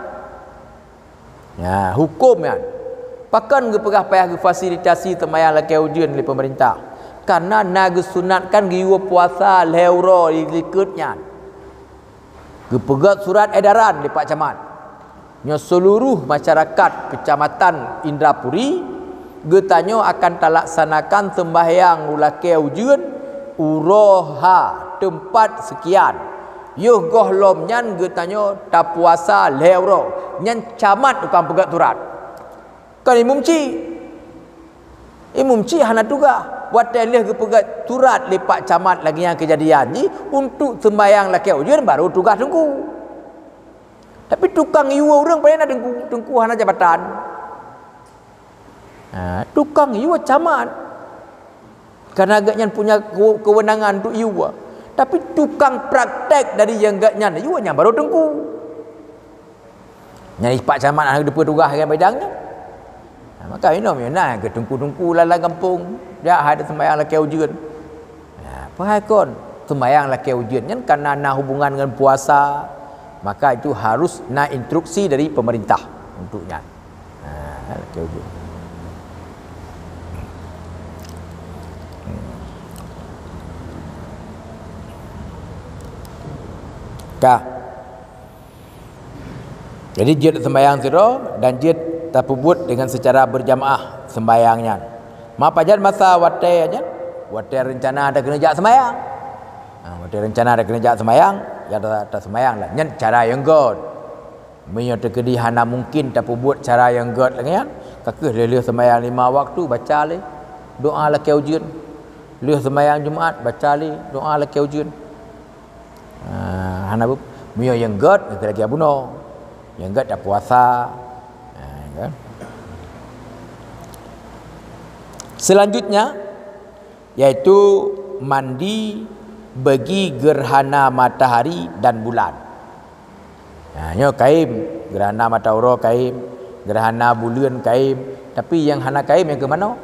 Nah, huköm nyan. Pakon geupeugah payah geufasilitasi seumayang lakée ujeuen lé peumeurintah? Kareuna na geusunatkan geuyue puasa lhée uroe di likot nyan. Geupeugét surat edaran lé Pak Camat. Nyoe seuluruh masyarakat Kecamatan Indrapuri, geutanyoe akan talaksanakan sembahyang lakée ujeuen uroe ha teumpat seukian. Yoh gohlom nyan geutanyoe tapuasa lhée uroe. Nyan camat tukang peugét surat. Kon imum cik. Imum cik hana tugaih. Watée lheueh geupeugét surat lé Pak Camat lagée nyang keujadian jih, untuk sembahyang lakée ujeuen baru tugaih teungku. Tapi tukang yue ureuëng paléng na teungku, teungku hana jabatan. Ha, tukang yue camat. Karena gobnyan punya ke-, kewenangan untuk yue. Tapi tukang praktek dari nyang gobnyan yue nyan baru teungku. Nyan Pak Camat hana geuteupeue tugaih ngon bidang nyan. Ha, maka inoe meunyoe na keu teungku-teungku lam gampông, jak hai taseumbahyang lakée ujeuen. Ha, padahai kon, seumbahyang lakée ujeuen nyan kareuna na hubungan ngon puasa, maka itu harus na instruksi dari pemerintah untuk nyan. Ha, lakée ujeuen. Ka. Jadi jeuet sembahyang sidroe dan jeuet tapeubuet dengan secara berjamaah sembahyang nyan. Ma pajan masa watée nyan? Watée reuncana takeuneuk jak sembahyang. Ha, watée reuncana takeuneuk jak sembahyang, ya ta-, tasembahyang lah. Nyan cara nyang gét. Meunyoe teukeudi hana mungkin tapeubuet cara nyang gét lagée nyan, ka kheueh lheueh-lheueh sembahyang lima waktu baca lé doa lakée ujeuen. Lheueh sembahyang Jumat baca lé doa lakée ujeuen. Ah, hana bu-, meunyoe nyang gét, nyang lagée bunoe. Nyang gét tapuasa. Ah, kan? Selanjutnya, yaitu mandi bagi gerhana matahari dan bulan. Ha, nyoe kaim, gerhana mata uroe kaim, gerhana buleuen kaim, tapi nyang hana kaim nyang keu manoe.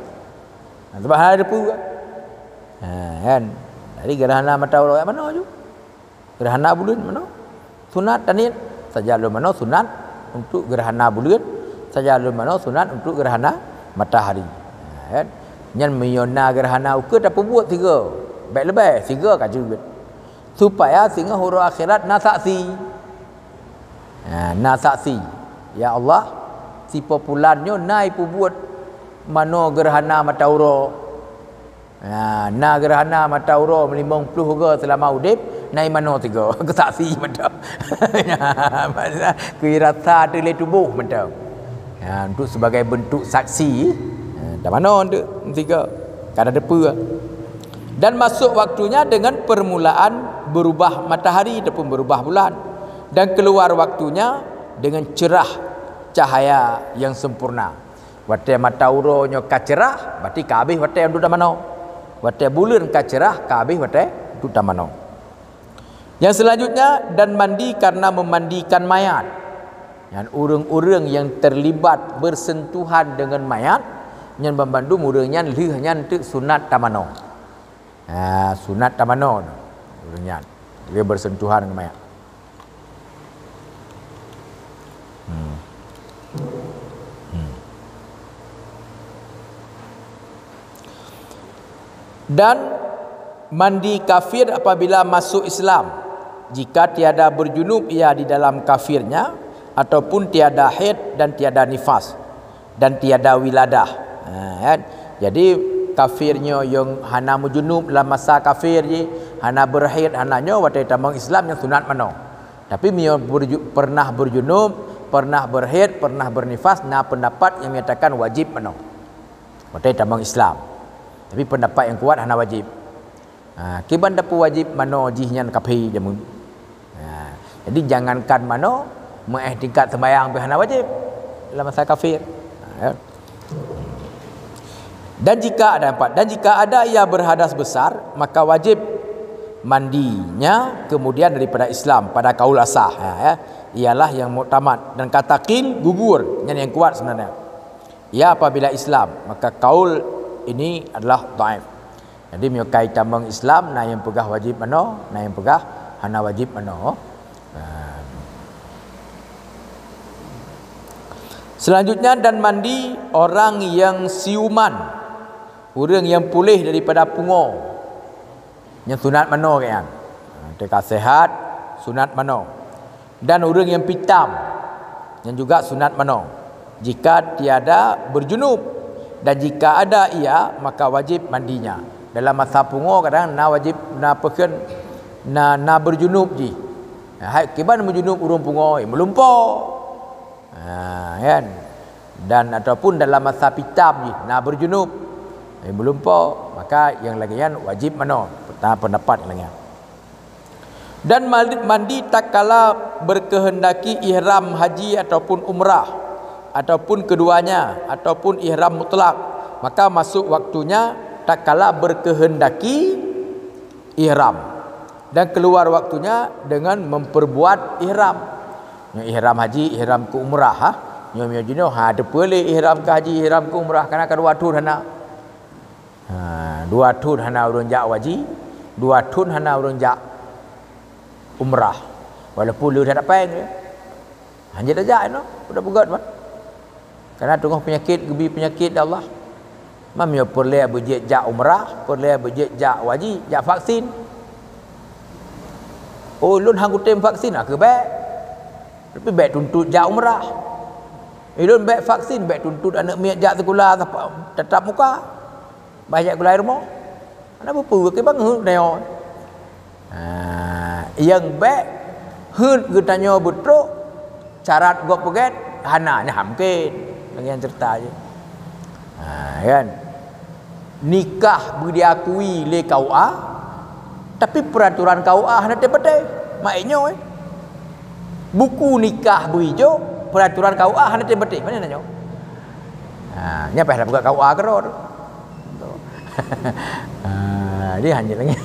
Ha, sabab hana teupeue. Ha, kan? Jadi gerhana mata uroe manoe ju. Gerhana buleuen manoe. Sunat taniet, sajan lôn manoe sunat untuk gerhana buleuen, sajan lôn manoe sunat untuk gerhana matahari. Ha, kan? Nyan meunyoe na gerhana ukeue tapeubuet sigoe, bèk leubeh, sigoe ka jeuet. Supaya singoh uroe akhirat na saksi. Ha, na saksi. Ya Allah, si po pulan nyoe na ipeubuet manoe gerhana mata uroe. Ha, na gerhana mata uroe limong ploh goe seulama udeb, na imanoe sigoe. Keu saksi mantong. Keu rasa teuh lé tuboh mantong. Ha, untuk sebagai bentuk saksi, ha, tamanoe tu sigoe. Ka na teupeue. Dan masuk waktunya dengan permulaan berubah matahari ataupun berubah bulan. Dan keluar waktunya dengan cerah cahaya yang sempurna. Watèe mata uroe nyoe ka cerah, berarti ka habéh watèe untuk tamanoe. Watèe buleuen ka cerah, ka habéh watèe untuk tamanoe. Yang selanjutnya, dan mandi karena memandikan mayat. Nyan ureueng-ureueng yang terlibat bersentuhan dengan mayat, nyan banmandum ureueng nyan lheueh nyan teuk sunat tamanoe. Ha, sunat tamanoe ureueng nyan. Dia bersentuhan dengan mayat. Hmm. Hmm. Dan mandi kafir apabila masuk Islam, jika tiada berjunub ia di dalam kafirnya, ataupun tiada haid dan tiada nifas, dan tiada wiladah. Ha, kan? Jadi, kafir nyoe nyang hana meujunub lam masa kafir jih, hana berhaid, hana nyoe, watèe tamong Islam nyang sunat manoe. Tapi meunyoe berju-, pernah berjunub, pernah berhaid, pernah bernifas, na pendapat yang menyatakan wajib manoe. Watèe tamong Islam. Tapi pendapat yang kuat hana wajib. Ha, kiban tapeuwajib manoe jih nyan kafé jameun. Ha, jadi jangankan manoe, meu'iktikad seumayang pih hana wajib lam masa kafir. Ha, ya. Dan jika ada empat, dan jika ada ia berhadas besar, maka wajib mandinya kemudian daripada Islam pada kaul asah, ha, ya, ialah yang muktamad, dan kata qil gugur, nyan yang kuat sebenarnya. Ya, apabila Islam, maka kaul ini adalah dhaif. Jadi meunyoe ka itamong Islam, na nyang peugah wajib manoe, na nyang peugah hana wajib manoe. Ha. Selanjutnya, dan mandi orang yang siuman, ureueng nyang puléh daripada pungoe. Nyang sunat manoe gobnyan. Ha, teuka sehat, sunat manoe. Dan ureueng nyang pitam, nyang juga sunat manoe. Jika tiada berjunub, dan jika ada ia, maka wajib mandinya. Dalam masa pungoe kadang na wajib, na peukheun, na, na berjunub jih. Hai, kiban meujunub ureueng pungoe, meulumpoe. Ha, kan? Dan ataupun dalam masa pitam jih na berjunub, eh, meulumpoe, maka nyang lagèe nyan wajib manoe. Peta-, pendapat nyang lagèe nyan. Dan mandi, mandi tatkala berkehendaki ihram haji ataupun umrah, ataupun keduanya, ataupun ihram mutlak, maka masuk waktunya tatkala berkehendaki ihram, dan keluar waktunya dengan memperbuat ihram. Nyoe ihram haji, ihram keu umrah, ha. Nyoe meunyoe jinoe, ha, teupeue lé ihram keu haji, ihram keu umrah, karena ka dua thon hana. Ha, dua thon hana ureueng jak haji, dua thon hana ureueng jak umrah. Walaupun le that péng dia. Hanjeuet tajak inoe, udah peugöt bah. Karena teungoh peunyakét, geubi peunyakét lé Allah. Meunyoe peureulèe beujeuet jak umrah, peureulèe beujeuet jak haji, jak vaksin. Oh, lôn han kutem vaksin, ah, keu bèk. Tapi bèk tuntut jak umrah. Eh, lôn bèk vaksin, bèk tuntut aneuk miet jak sikula tatap muka. Bah jak gulai rumoh. Hana peue-peue, kiban heuet geutanyoe. Ha, nyang bèk heuet geutanyoe beutrok, syarat gob peugèt, hana, nyan mungken. Lagèe nyang cerita jih. Ha, kan? Nikah beu diakui lé K U A, tapi peraturan K U A hana teupatéh. Mak nyoe, eh. Buku nikah beu ijok, peraturan K U A hana teupatéh. Mana nyoe? Ha, nyan payah peugah K U A keudroe tu. Ha, jadi hanya lagèe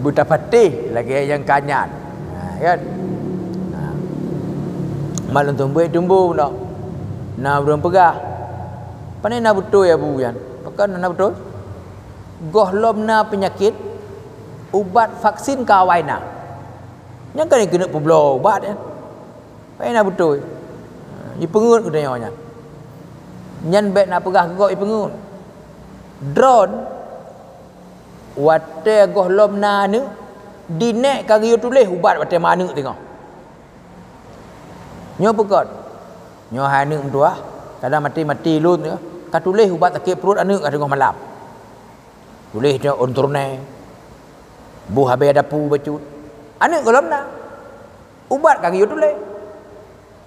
beutapatéh lagèe nyang ka nyan. Ha, kan? Ha. Malam tumboi tumbu noh. Na ureuëng peugah, "Pane na beutôi Abu nyan?" Pakon na beutôi? Gohlom na peunyakét, ubat vaksin ka awai na. Nyang ka keuneuk peubloe ubat nyan. Pane na beutôi? Ipeungeut geutanyoe nyan. Nyan bék na peugah keu gob ipeungeut. Droeneuh watée gohlom na aneuëk, di nék ka geuyue tuléh ubat watée ma aneuëk teungoh. Nyoe peugét, nyoe hai aneuëk meutuwah, kadang maté-maté lôn, ka tuléh ubat sakét pruet aneuëk ka teungoh malam. Tuléh nyoe on tournée, boh habéh dapu bacut. Aneuëk gohlom na. Ubat ka geuyue tuléh.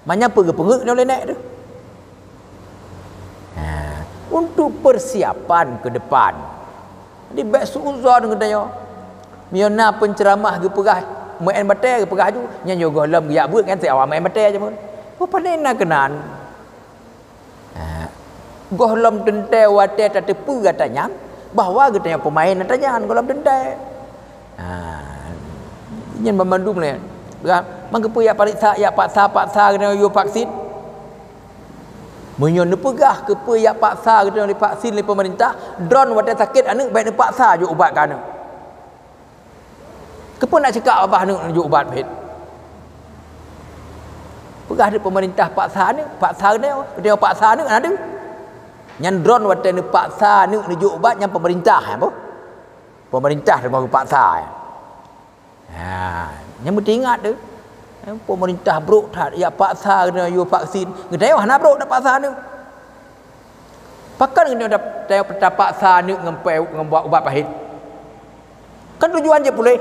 Manyang peue geupeungeut nyoe lé nék teuh. Ha, untuk persiapan ke depan. Jadi bék suuzon geutanyoe. Meunyoe na penceramah geupeugah meu'en batée, geupeugah aju, nyan nyoe gohlom geujak beuet ngon si awak meu'en batée jameun. Peue pane na keunan? Ha, gohlom teuntée watée tateupeue gata nyan bahwa geutanyoe peumaén ata nyan gohlom teuntée. Ha, nyan banmandum nyan. Mangkeupeue jak pareksa, jak paksa-paksa geutanyoe yue vaksin? Meunyoe neupeugah keupeue jak paksa geutanyoe lé vaksin lé peumeurintah, droeneuh watée sakét aneuëk bék neupaksa jok ubat keu aneuëk. Keupeue nak ceukak babah aneuëk neujok ubat pih? Peugah di peumeurintah paksa aneuëk, paksa geutanyoe, geutanyoe paksa aneuëk hana deuh. Nyan droeneuh watée neupaksa aneuëk neujok ubat nyan peumeurintah, ya boh? Peumeurintah teuma geupaksa, ya. Ha, nyan meusti ingat teuh. Peumeurintah brok that, jak paksa geutanyoe yue vaksin. Geutanyoe hana brok tapaksa aneuëk. Pakon geutanyoe tap-, tap-, tapaksa aneuëk ngon peuet, ngon ubat, ubat pahit? Kan tujuan jeuet puléh.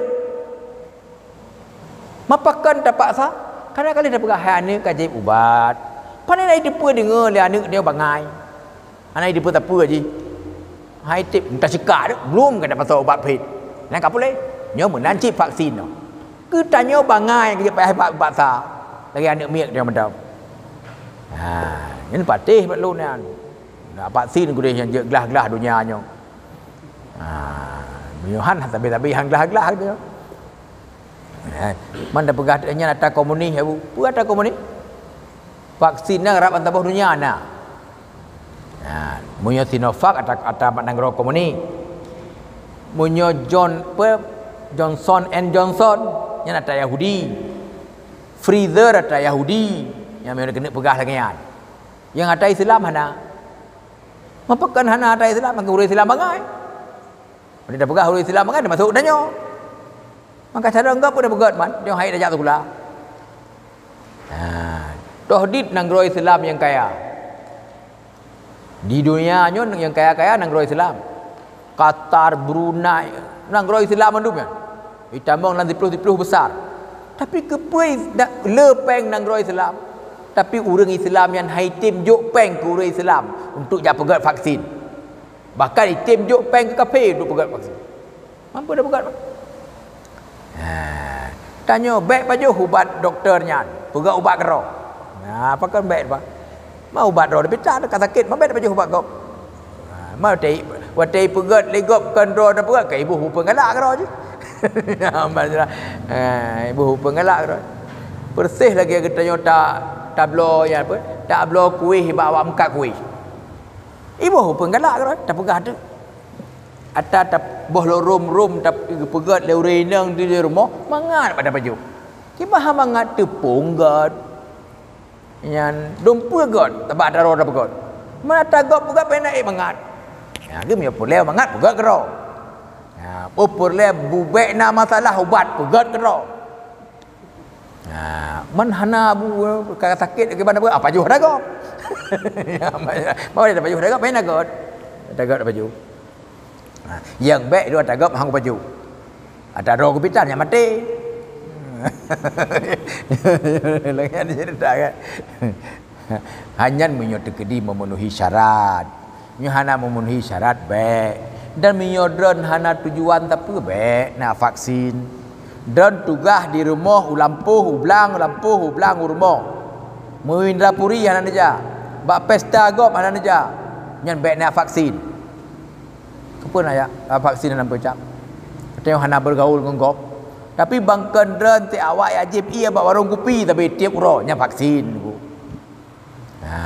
Ma pakon tapaksa? Karena ka lheueh tapeugah hai aneuëk ka jieb ubat. Pane na jiteupeue deungoe lé aneuëk nyoe bangai. Hana jiteupeue sapeue jih. Hai tieb, taceukak deuek, belum ka tapasoe ubat pahit. Nyan ka puléh. Nyoe meunan cit vaksin nyoe. Geutanyoe bangai ka jeuet payah bak-, paksa. Lagée aneuëk miet nyoe mantong. Ha, nyan patéh bak lôn nyan. Nak vaksin keudeh nyang jeuet glah-glah donya nyoe. Ha, meunyoe han, sabe-sabe han glah-glah gitu. Ha, man tapeugah nyan ata komunis, ya, Bu. Peue ata komunis? Vaksin nyang rab ban saboh donya na. Ha, meunyoe Sinovac ata, ata nanggroe komunis. Meunyoe John, pe, Johnson and Johnson, nyan ata Yahudi. Pfizer ata Yahudi, nyang meunyoe keuneuk peugah lagée nyan. Nyang ata Islam hana. Ma pakon hana ata Islam, maka ureuëng Islam bangai. Meunyoe tapeugah ureuëng Islam bangai, teumasok tanyoe. Maka cara anggap pun dah peugét man, tanyoe hai tajak sikula. Ha, toh dit nanggroe Islam nyang kaya. Di donya nyoe nyang kaya-kaya nanggroe Islam. Qatar, Brunei, nanggroe Islam mandum nyan. Itamong lam siplôh-siplôh besar. Tapi keupeue dak le péng nanggroe Islam? Tapi ureuëng Islam nyan hai tem jok péng keu ureuëng Islam untuk jak peugét vaksin. Bahkan item jok péng keu kafé untuk peugét vaksin. Mampu dah peugét, Pak? Ha, tanyoe bék pajoh ubat dokto nyan, peugét ubat keudroe. Nah, pakon bék, Pak? Ma ubat droe pih tan, ka sakét, ma bék pajoh ubat gob. Ha, ma watée, watée peugét lé gob kon droe tapeugét, ka iboh peue galak keudroe jih. Ha, iboh peue galak keudroe. Persis lagée geutanyoe ta, tabloe nyan apa? Tabloe kueh bak awak meukat kueh. Iboh peue galak keudroe, tapeugah tu. Ata taboh lom rom-rom tap-, geupeugét lé ureuëng inong di rumoh, mangat bak tapajoh. Kiban mangat teupông gét. Nyan dum peue gét, tabak ata droe tapeugét. Meunan ata gob peugét pih na ék mangat. Nyan geuh meunyoe peureulée mangat peugét keudroe. Nyan, oh peureulée bubek na masalah ubat peugét keudroe. Ha, man hana bu ka sakét kiban apa? Apa joh dagob? Apa joh dagob? Payah dagob. Dagob apa joh? Ha, nyang bék dua dagob hang apa joh. Ada roh kupitan nyang maté. Lagian cerita kan. Hanya meunyoe teukeudi memenuhi syarat. Nyoe hana memenuhi syarat, bék. Dan meunyoe droen hana tujuan sapeue, bék na vaksin. Droen tugaih di rumoh, u lampôh, u blang, u lampôh, u blang, u rumoh. Meuindra puri hana neujak. Bak pesta gob hana neujak. Nyan bék na vaksin. Keupeue na jak, ah, vaksin hana peucap? Watée hana bergaul ngon gob. Tapi bangkon droen teuh awak jak jieb ié bak warong kupi, tapi tieb uroe nyan vaksin. Ha,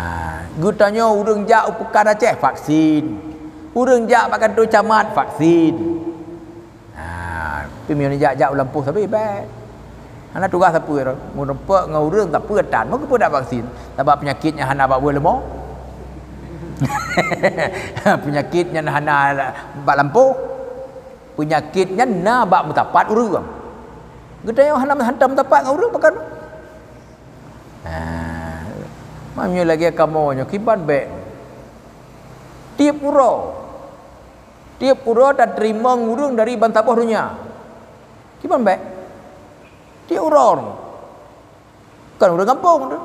geutanyoe ureuëng jak u Peukan Aceh, vaksin. Ureuëng jak bak kantô camat, vaksin. Ha, tapi meunyoe jak-jak u lampôh sabe bèk. Hana tugaih sapeue ro. Meurumpok ngon ureuëng sapeue tan, meukeupeu dak vaksin. Sabab peunyakét nyan hana bak buet leumo. Peunyakét nyan hana bak lampôh. Peunyakét nyan na bak meusapat ureuëng. Geutanyoe hana hantom meusapat ngon ureuëng pakon. Ha. Meunyoe lagèe kamoe nyoe kiban bèk. Tieb uroe. Tieb uroe tateurimong ureuëng dari bansaboh donya. Kiban bèk. Tieb uroe. Kon ureuëng gampông tu.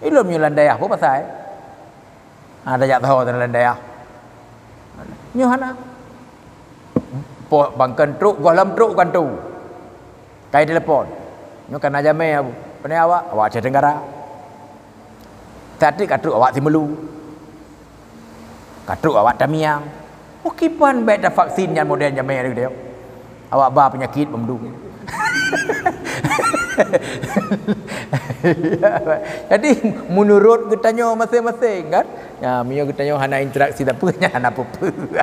Ilôn meunyoe lam dayah peue pasai? Ha, tajak tho lam dayah. Nyoe hana. Po bangkon trok, gohlom trok kantô. Kai telepon. Nyoe kana jamé abu. Pane awak, awak Aceh Tenggara. Tadi ka trok awak Simeulue. Ka trok awak Tamiang. Oh, kiban bèk dah vaksin nyan model jamé lagèe nyoe. Awak ba peunyakét bak mandum. Jadi menurut geutanyoe maséng-maséng kan. Ya, meunyoe geutanyoe hana interaksi sapeue nyan hana peue-peue.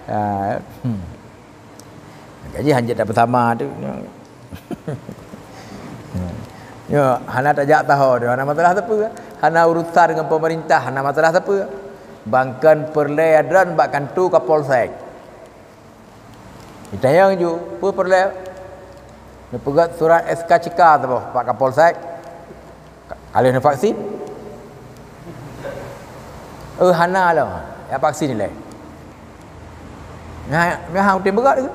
Ha, hmm. Jadi hanjeuet dah beusama tu. Nyoe hana tajak taho tu, hana masalah sapeue. Hana urusan dengan pemerintah, hana masalah sapeue. Bangkon peureulèe droen bak kantô Kapolsek. Itanyong ju, peue peureulèe? Neupeugèt surat S K C K saboh bak Kapolsek. Ka lheueh neuvaksin? Eh, hana lom. Ya vaksin ilèe. Nyan, nyan hana tem beugèt lagèe.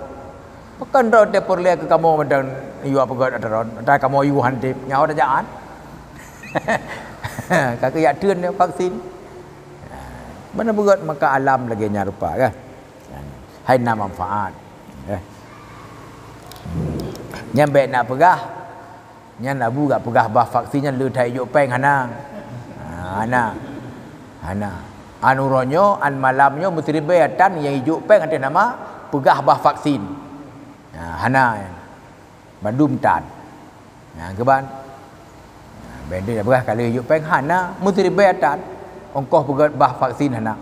Pakon droe teuh peureulèe keu kamoe mantong yue peugèt ata droen, ata kamoe yue han tem. Nyawa tajak an. Ka keuyak teun vaksin. Mana beugèt maka alam lagèe nyan rupa kan. Hai na manfaat. Eh. Nyan bèk na peugah. Nyan abu gak peugah bah vaksin nyan le that ijok péng hana. Ha, hana. Hana. An uroe nyoe, an malam nyoe meusiribèe tan nyang ijok péng ateueh nama peugah bah vaksin. Ha, hana. Bandum tan. Nyang keuban. Bandum peugah ka le ijok péng hana, meusiribèe tan. Ongkoh peugah bah vaksin hana.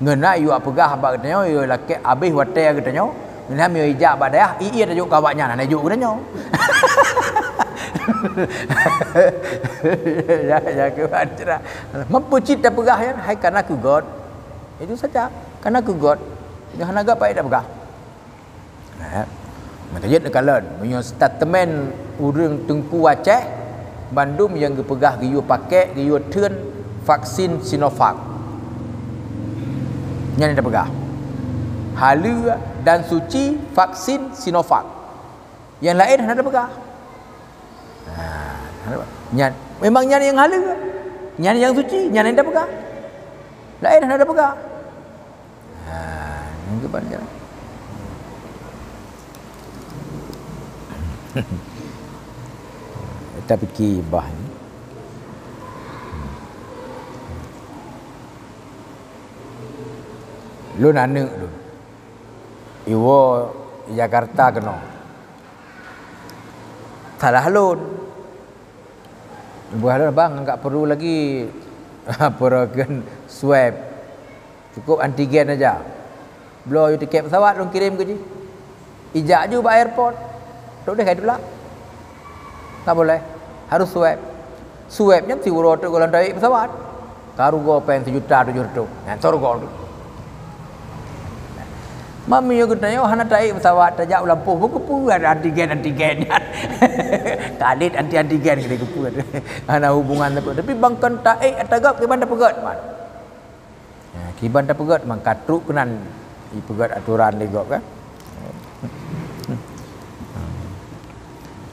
Ngon na yue peugah bak geutanyoe, yue lakèe abéh watèe geutanyoe. Ngon na meunyoe ijak bak dayah, ié tajok keu awak nyan, hana ijok geutanyoe. Ya, ya, keuban cerah. Mampu cit tapeugah nyan, hai kana keu göt. Itu saja, kana keu göt. Nyoe hana göt payah tapeugah. Eh, maka jeuet neukalon, meunyoe statemen ureuëng Teungku Aceh, bandum nyang geupeugah geuyue pakèk, geuyue theun vaksin Sinovac. Nyan nyang tapeugah. Haleue dan suci vaksin Sinovac. Nyang laén hana tapeugah. Ha, hana, nyan, memang nyan nyang haleue. Nyan nyang suci, nyan nyang tapeugah. Laén hana tapeugah. Ha, nyan keuban jalan. Tapi kibah ni. Lôn aneuk lôn. Iwoe Jakarta keunoe. Salah lôn. Buah lôn, "Bang, enggak perlu lagi peureukeuen swab. Cukup antigen aja." Bloe yue tiket pesawat lôn kirim keu jih. Ijak ju bak airport. Trok deh ka itulak. Tak boleh. Harus swab. Swab nyan siuroe teuk gohlom taék pesawat. Ka rugoe péng sijuta tujoh reutôh. Nyan soe rugoe tu. Meunyoe geutanyoe hana taék pesawat, tajak u lampôh, beukeupeu ada antigen-antigen nyan. Kadét anti-antigen keuneuk keupeu. Hana hubungan sapeue. Tapi bang kon taék ata gob kiban tapeugét man. Ha, kiban tapeugét man ka trok keunan ipeugét aturan lé gob kan.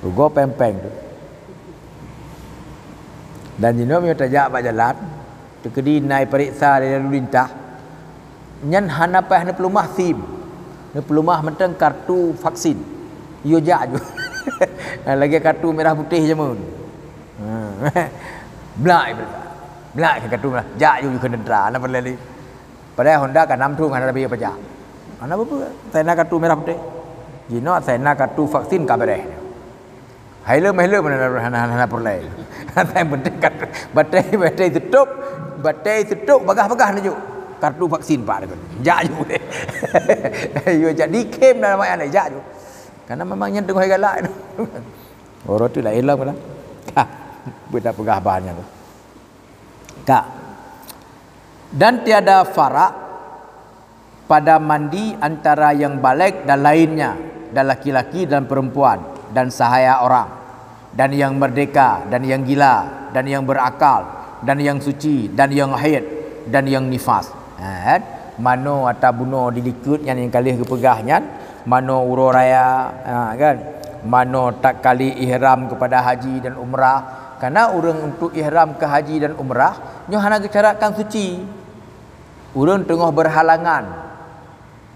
Rugoe péng-péng tu. Dan jinoe meunyoe tajak bak jalan, teukeudi na ipareksa lé lalu lintah, nyan hana payah neupeuleumah sim, neupeuleumah mantong kartu vaksin. Yue jak ju. Lagèe kartu merah putih jameun. Ha. Blak ipareksa. Blak keu kartu merah. Jak ju keu tentara, hana peureulèe lé. Padahai Honda ka nam thôn hana tabi pajak. Hana peue-peue. Sai na kartu merah putih. Jinoe asai na kartu vaksin ka beureh. Hai lom, hai lom, hana, hana, hana, hana peureulée. Asai penting kartu, batée, batée teutôp, batée teutôp, bagah-bagah neujuk. Kartu vaksin, Pak, deungon. Jak ju. Yo, jak dikem dalam ayat ni, jak ju. Karena memang nyan teungoh galak. Orang tu lah ilong lah. Ka. Beudak peugah bahan nyan tu. Ka. Dan tiada farak pada mandi antara yang baligh dan lainnya, dan laki-laki dan perempuan, dan sahaya orang, dan yang merdeka, dan yang gila, dan yang berakal, dan yang suci, dan yang haid, dan yang nifas. Ha, kan? Manoe ata bunoe di likot nyan nyang ka lheueh geupeugah nyan, manoe uroe raya, ha, kan? Manoe tatkali ihram kepada haji dan umrah. Karena ureuëng untuk ihram ke haji dan umrah, nyoe hana geucaratkan suci. Ureuëng teungoh berhalangan,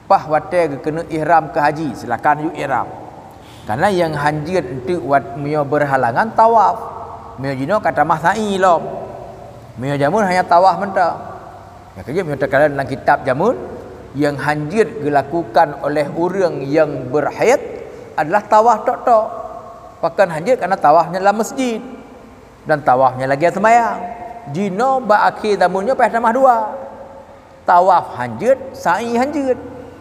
paih watée geukeuneuk ihram keu haji, silakan ju ihram. Karena nyang hanjeuet enteuk wat meunyoe berhalangan tawaf. Meunyoe jinoe ka tamah sa'i lom. Meunyoe jameun hanya tawaf mantong. Nyang keujeuet meunyoe teukalon lam kitab jameun, nyang hanjeuet geulakukan oleh ureuëng nyang berhaid adalah tawaf tok-tok. Pakon hanjeuet? Karena tawaf nyan lam masjid. Dan tawaf nyan lagée seumayang. Jinoe bak akhé zameun nyoe payah tamah dua. Tawaf hanjeuet, sa'i hanjeuet.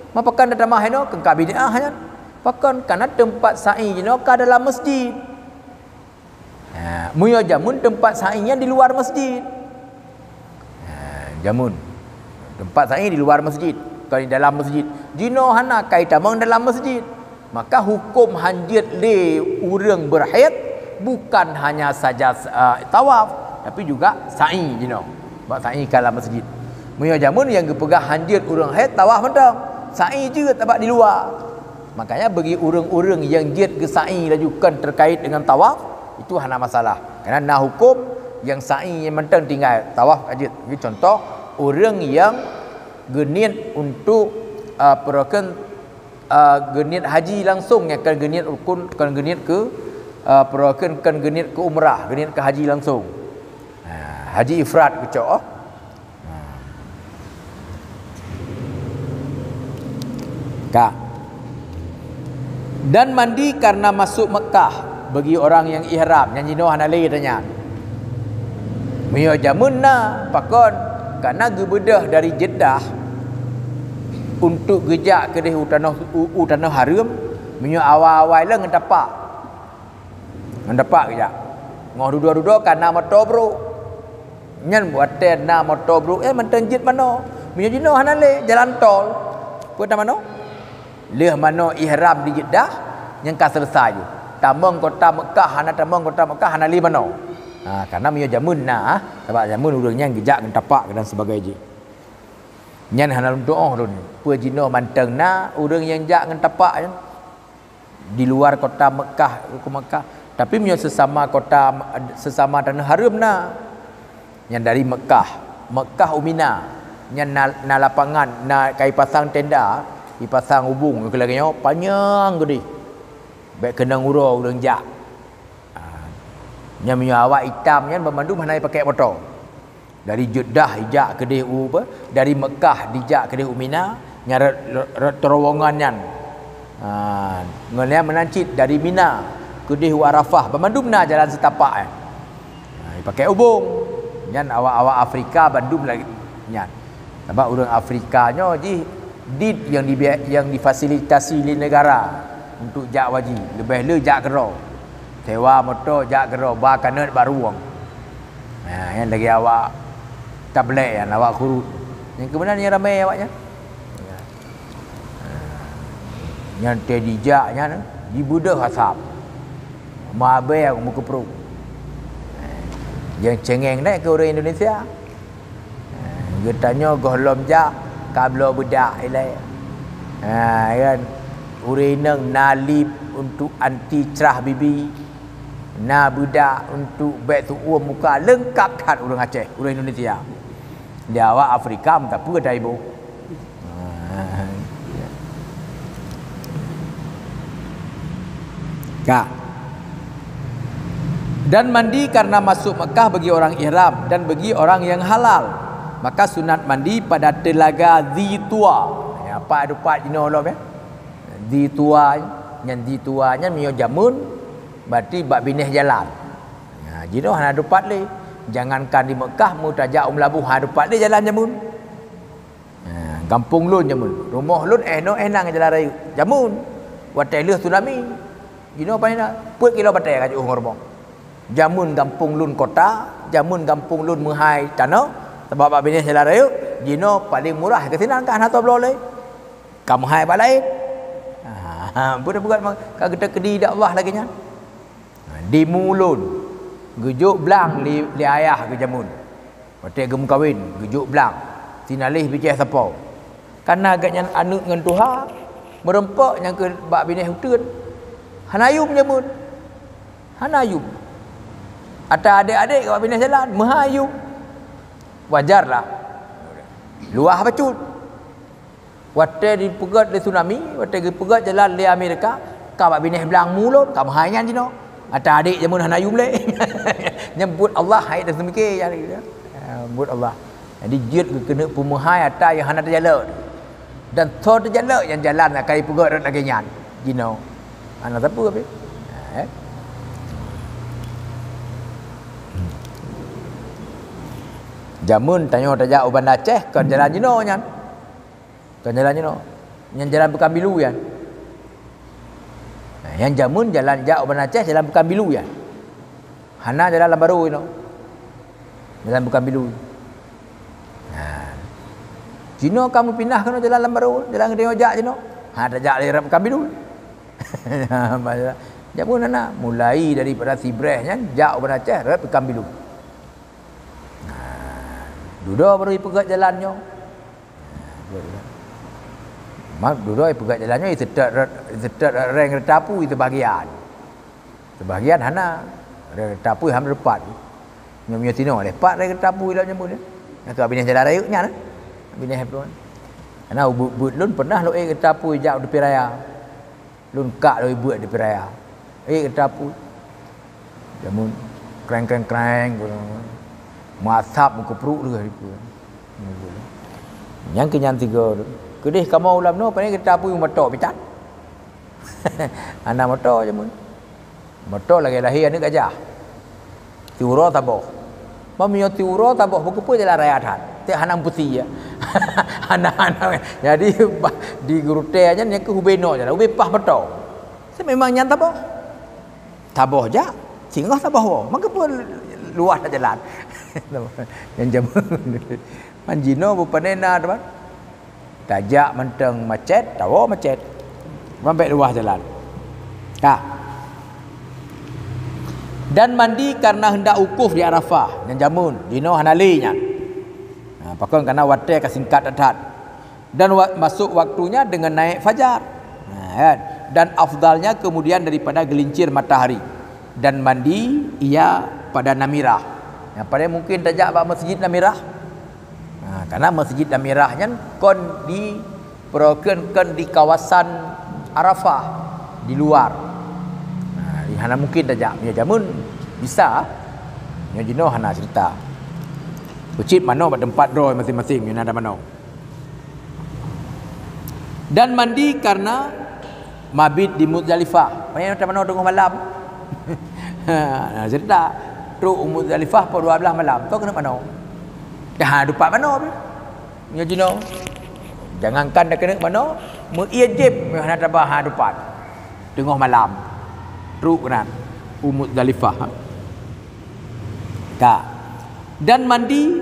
Mapakon tatamah inoe, keu ka bid'ah nyan. Pakon? Karena teumpat sa'i jinoe ka dalam masjid. Ha, meunyoe jameun teumpat sa'i nyan di luar masjid. Ha, jameun. Teumpat sa'i di luar masjid, bukan di dalam masjid. Jinoe hana, ka itamong dalam masjid. Maka huköm hanjeuet lé ureuëng berhaid bukan hanya saja, ah, tawaf, tapi juga sa'i jinoe. Bak sa'i ka lam masjid. Meunyoe jameun nyang geupeugah hanjeuet ureuëng haid tawaf mantong, sa'i jeuet tabak di luwa. Makanya bagi ureuëng-ureuëng nyang jeuet geusa'i laju kon terkait dengan tawaf, itu hana masalah. Karena na huköm nyang sa'i nyang mantong tinggai, tawaf ka jeuet. Jadi contoh, ureuëng nyang geuniet untuk, ah, peurokon, ah, geuniet haji langsung, nyang kon geuniet rukun, kon geuniet keu, ah, peurokon, kon geuniet keu umrah, geuniet keu haji langsung. Ha, haji ifrad geucok, oh. Ha. Ka. Dan mandi karena masuk Mekah bagi orang yang ihram, nyang jinoe hana lé tanyan. Meunyoe jameun na, pakon? Karena geubeudôh dari Jeddah untuk geujak keudeh u tanoh, u, u tanoh hareuem, meunyoe awai-awai lé ngon tapak. Ngon tapak geujak. Ngon dudoe-dudoe ka na moto brôk. Nyan watée na moto brôk, eh, mantong jeuet manoe. Meunyoe jinoe hana lé jalan tol. Peue na manoe? Lheueh manoe ihram di Jeddah, nyan ka selesai ju. Tamong kota Mekah, hana tamong kota Mekah, hana lé manoe. Ha, karena meunyoe jameun na, sabab jameun ureuëng nyan geujak ngon tapak dan sebagainya. Nyan hana lôn tuoh lôn. Peue jinoe mantong na ureuëng nyang jak ngon tapak nyan. Di luar kota Mekah, rukun Mekah. Tapi meunyoe sesama kota, sesama tanoh hareuem na. Nyan dari Mekah, Mekah u Mina. Nyan na, na lapangan, na ka ipasang tenda, ipasang ubung, keu lagée nyoe, panyang geudeh. Bék keunong uroe ureuëng jak. Ha. Nyan meunyoe awak itam nyan banmandum hana jipakée moto. Dari Jeddah ijak keudeh u apa? Dari Mekah dijak keudeh u Mina, nyan rot, rot, rot terowongan nyan. Ha, ngon nyan meunan cit dari Mina keudeh u Arafah, banmandum na jalan setapak, eh. Ha, jipakée ubong. Nyan awak-awak Afrika bandum lagée nyan. Sabab ureuëng Afrika nyoe jih dit nyang dibi-, nyang difasilitasi lé negara untuk jak haji, leubeh le jak keudroe. Sewa moto jak keudroe, ba kanot ba ruweueng. Ha, nyan lagée awak tablek nyan, awak kurut. Nyang keubeuna nyang ramé awak nyan. Ha. Nyan teuh dijak nyan, jibeudôh asam. Mabée meukeupruek. Ha. Nyang cengeng nyan keu ureuëng Indonesia. Ha, geutanyoe gohlom jak ka bloe beudak ilée. Ha, kan? Ureuëng inong na lip untuk anti cerah bibi, na beudak untuk bék teuuem muka, leungkap that ureuëng Aceh, ureuëng Indonesia. Di awak Afrika meusapeue taiboh. Ha. Ka. Dan mandi karena masuk Mekah bagi orang ihram dan bagi orang yang halal. Maka sunat mandi pada telaga Dhi Tuwa. Ya, pat dupat jinoe lom, ya. Dhi Tuwa. Nyang di tua nyan meunyoe jameun, berarti bak binéh jalan. Ha, jinoe hana dupat lé. Jangankan di Meukah, meutajak u Meulaboh hana dupat lé jalan jameun. Ha, gampông lôn jameun. Rumoh lôn eh noe eh na ngon jalan rayeuk. Jameun. Watèe lheueh tsunami. Jinoe pane na? Peuet kilo batèe ka jiôh ngon rumoh. Jameun gampông lôn kota, jameun gampông lôn meuhai tanoh, sabab bak binéh jalan rayeuk, jinoe paleng murah keu sinan ka hana tobloe lé. Ka meuhai bak laén. Ha, peue dah peugah ka geutakdi di Allah lagèe nyan. Ha, di mulôn, geujok blang lé, lé ayah geuh jameun. Watèe geumeukawen, geujok blang, sinaléh bijéh sapo. Kareuna gobnyan aneuk ngon tuha, meureumpok nyang keu bak binéh uteuen. Hana yum jameun. Hana yum. Ata adék-adék bak binéh jalan, meuhai yum. Wajar lah. Luwah bacut. Watèe jipeugöt lé tsunami, watèe geupeugöt jalan lé Amerika, ka bak binéh blang mulôn, ka meuhai nyan jinoe. Ata adék jameun hana yum lé. Nyan buet Allah, hai dah seumiké, ya, ya. Ha, buet Allah. Jadi, jeuet geukeuneuk peumeuhai ata nyang hana teujalok. Dan soe teujalok nyang jalan ka jipeugöt rot lagèe nyan. Jinoe. Hana sapeue pih. Ha, eh. Jameun tanyoe tajak u Banda Aceh, kon jalan jinoe nyan. Kon jalan jinoe. Nyan jalan Peukambilu nyan. Nah, nyan jameun jalan jak u Banda Aceh jalan Peukambilu nyan. Hana jalan lam barô inoe. Jalan Peukambilu. Nah. Jinoe ka meupinah keunoe jalan lam barô, jalan geutanyoe jak jinoe. Ha, tajak lé rot Peukambilu. Jameun hana, mulai daripada Sibreh nyan jak u Banda Aceh rot Peukambilu. Nah, dudoe baru jipeugöt jalan nyoe. Mak dudoe jipeugöt jalan nyoe, jiseutôt rot, jiseutôt rot reng keureta apui seubahagian. Seubahagian hana, reng keureta apui hana teupat. Nyoe meunyoe sinoe lé pat reng keureta apui lam nyoe. Nyang keu binéh jalan rayeuk nyan, eh. Binéh apui. Karena u beuet-beuet lôn pernah lôn ék keureta apui jak u teupie raya. Lôn kak lôn beuet di teupie raya. Eh, keureta apui. Jameun kreng, kreng, kreng, meuasap meukeupruek lheueh dikeue. Nyan keu nyan tiga tu. Keudeh kamoe u lam noe, pane keureta apui meumoto pih tan. Hana moto jameun. Moto lagèe lahé aneuk gajah. Siuroe saboh. Meunyoe siuroe saboh, bukeupeue jalan raya that. Tek hana meupusi ya. Hana, hana. Jadi, bah, di geurutée nyan, nyan keuh ubé noe jalan. Ubé paih moto. Memang nyan saboh. Saboh jak, singoh saboh woe. Maka pun luwah that jalan. Nyan jameun. Man jinoe beupanena, teuma. Tajak mantong macet, tawoe macet. Mambek luwah jalan. Ka. Dan mandi karena hendak wukuf di Arafah. Nyan jameun, jinoe hana lé nyan. Ha, pakon karena watée ka singkat that-that. Dan wa-, masuk waktunya dengan naik fajar. Ha, kan? Dan afdalnya kemudian daripada gelincir matahari. Dan mandi ia pada Namirah. Yang paling mungkin tajak bak Masjid Namirah. Ha, karena Masjid Namirah nyan kon di, peurokon kon di kawasan Arafah, di luar. Ha, di hana mungkin tajak. Meunyoe jameun bisa. Meunyoe jinoe hana cerita. Peucit manoe bak teumpat droe masing-masing, meunyoe na ada manoe. Dan mandi karena mabit di Muzdalifah. Meunyoe na manoe teungoh malam. Ha, cerita. Trok u Muzdalifah pukul dua belas malam. Toh keuneuk manoe. Dah dupat manoe pih. Nyoe jinoe. Jangankan dah keuneuk manoe, meuié jép hana taba ha dupat. Teungoh malam. Trok keunan u Muzdalifah. Ka. Dan mandi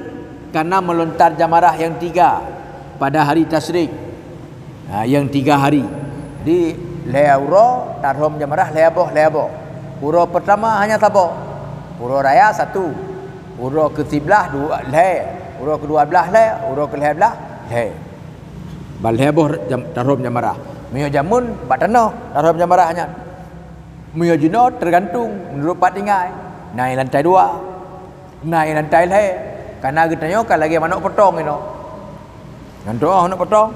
karena melontar jamarah yang tiga pada hari tasyrik. Ha, yang tiga hari. Jadi, lhèe uroe tarhom jamarah lhèe boh, lhèe boh. Uroe pertama hanya saboh. Uroe raya satu. Uroe keusiblaih dua, lhèe. Uroe keudua blaih lhèe. Uroe keulhèe blaih lhèe. Ban lhèe boh jam-, tarhom jamarah. Meunyoe jameun bak tanoh tarhom jamarah nyan. Meunyoe jinoe teugantung meunurot pat tinggai. Na nyang lantai dua, na nyang lantai lhèe. Karena geutanyoe ka lagèe manok potong inoe. Nyan troh manok potong.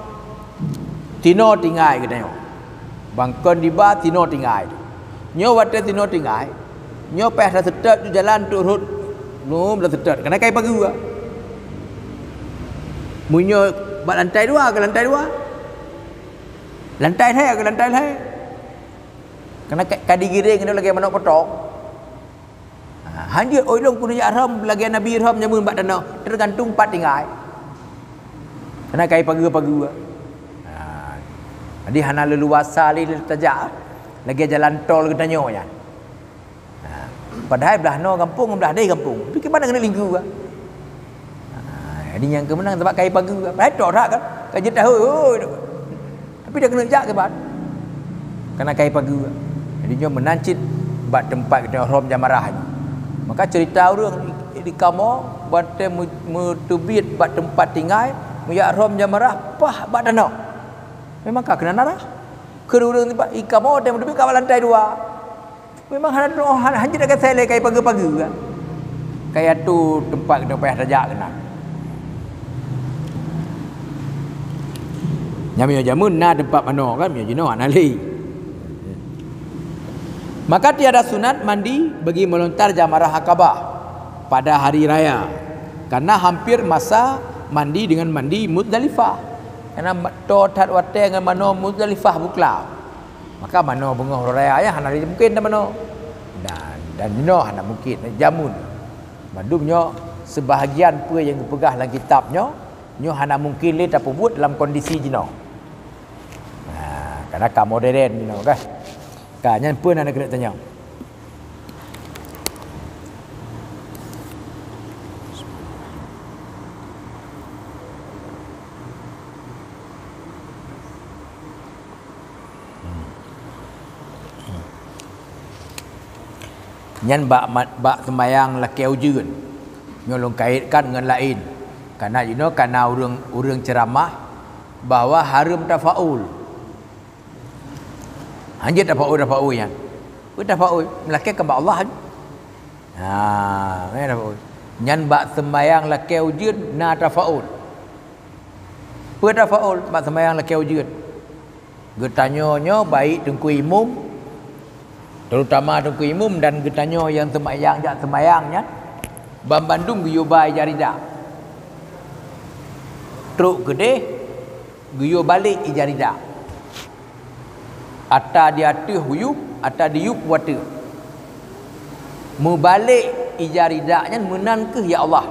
Tinoe tinggai geutanyoe. Ban kon diba tinoe tinggai. Nyoe watèe tinoe tinggai, nyoe paih taseutôt ju jalan trok rot. Nyoe taseutôt. Karena kai pageue. Meunyoe bak lantai dua keu lantai dua. Lantai lhèe keu lantai lhèe. Karena ka, ka digiréng lagèe manok potong. Ha, hanjeuet oi lôn keuneuk jak rhom lagèe Nabi rhom jameun bak tanoh, teugantung pat tinggai. Karena kai pageue-pageue. Ha, jadi hana leuluasa lé tajak lagèe jalan tol geutanyoe nyan. Ha, padahai blah noe gampông, blah deh gampông. Tapi kiban keuneuk linggu ka. Ha, jadi nyang keumeunang sabab kai pageue. Padahai tok that kan. Ka jeuet dah, hoi, hoi. Tapi dah keuneuk jak kiban. Karena kai pageue. Jadi nyoe meunan cit bak teumpat geutanyoe rhom jamarah nyoe. Maka cerita ureueng di, di kamoe watèe meu-, meuteubiet bak teumpat tinggai, meujak rhom jamarah paih bak tanoh. Memang ka keunan arah. Keu ureueng di kamoe watèe meuteubiet ka bak lantai dua. Memang hana, hana, hana jeuet lagèe saleh kai pageue-pageue kan. Kai atu teumpat geutanyoe payah tajak keunan. Nyan meunyoe jameun na teumpat manoe kan, meunyoe jinoe hana lé. Maka tiada sunat mandi bagi melontar jamarah Aqabah pada hari raya, karena hampir masa mandi dengan mandi Muzdalifah. Karena ma-, toe that watèe ngon manoe Muzdalifah bukla. Maka manoe beungoh uroe raya nyan hana lé mungken tamanoe. Dan, dan jinoe hana mungken, jameun. Mandum nyoe seubahagian peue nyang geupeugah lam kitab nyoe, nyoe hana mungken lé tapeubuet lam kondisi jinoe. Nah, karena ka modern jinoe kan. Ka nyan peue na keuneuk tanyong. Nyan bak ma-, bak seumayang lakèe ujeuen. Nyoe lôn kaitkan ngon laén. Karena jinoe kana ureueng, ureueng ceuramah bahwa hareuem tafaul. Hanjeuet tafaul-tafaul nyan. Peue tafaul? Meulakèe keu bak Allah. Ha, meunan tafaul. Nyan bak seumayang lakèe ujeuen na tafaul. Peue tafaul bak seumayang lakèe ujeuen? Geutanyoe nyoe baik Teungku Imum, terutama Teungku Imum dan geutanyoe nyang seumayang jak seumayang nyan, banmandum geuyue ba ija rida. Trok keudeh, geuyue balek ija rida. Ata di ateueh u yup, ata di yup u ateueh. Meubalek ija rida nyan meunan kheueh ya Allah,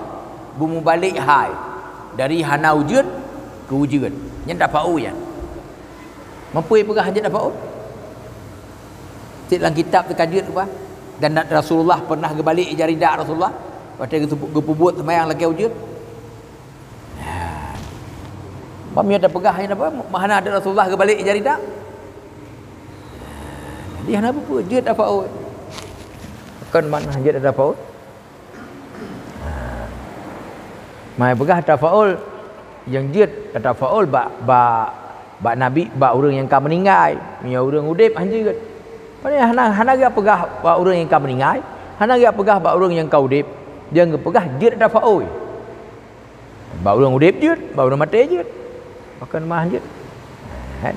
beumubalek hai dari hana ujeuen keu ujeuen. Nyan tafaul nyan. Mampu peugah hanjeuet tafaul? Cit lam kitab teuka jeuet peugah. Dan Rasulullah pernah geubalek ija rida Rasulullah watèe geupeubuet seumayang lakèe ujeuen. Nah. Bak meunyoe tapeugah nyan apa? Hana ada Rasulullah geubalek ija rida. Jadi hana peue-peue, jeuet tafaul. Kon makna jeuet tafaul. Nah. Mai peugah tafaul, nyang jeuet tafaul bak, bak, bak Nabi, bak ureueng nyang ka meuninggai. Meunyoe ureueng udeb han jeuet. Padahai hana, hana geupeugah bak ureueng nyang ka meuninggai, hana geupeugah bak ureueng nyang ka udeb. Nyang geupeugah jeuet tafaul. Bak ureueng udeb jeuet, bak ureueng maté jeuet. Pakon mah jeuet. Kan?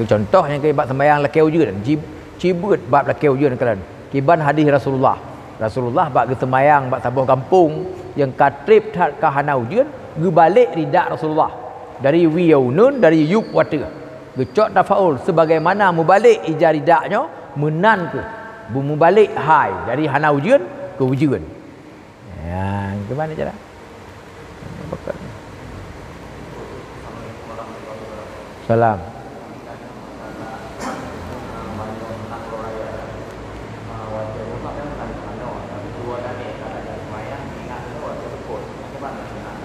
Contoh nyang keu bak seumayang lakèe ujeuen, ci, ci beuet bab lakèe ujeuen kalon. Kiban hadis Rasulullah. Rasulullah bak geuseumayang bak saboh gampông nyang ka treb that ka hana ujeuen, geubalek rida Rasulullah. Dari wie u uneun, dari yup u ateueh. Geucok tafaul sebagaimana mubalek ija rida nyoe, meunan kheueh beumubalek hai dari hana ujeuen keu ujeuen. Ya, gimana cara? Salam.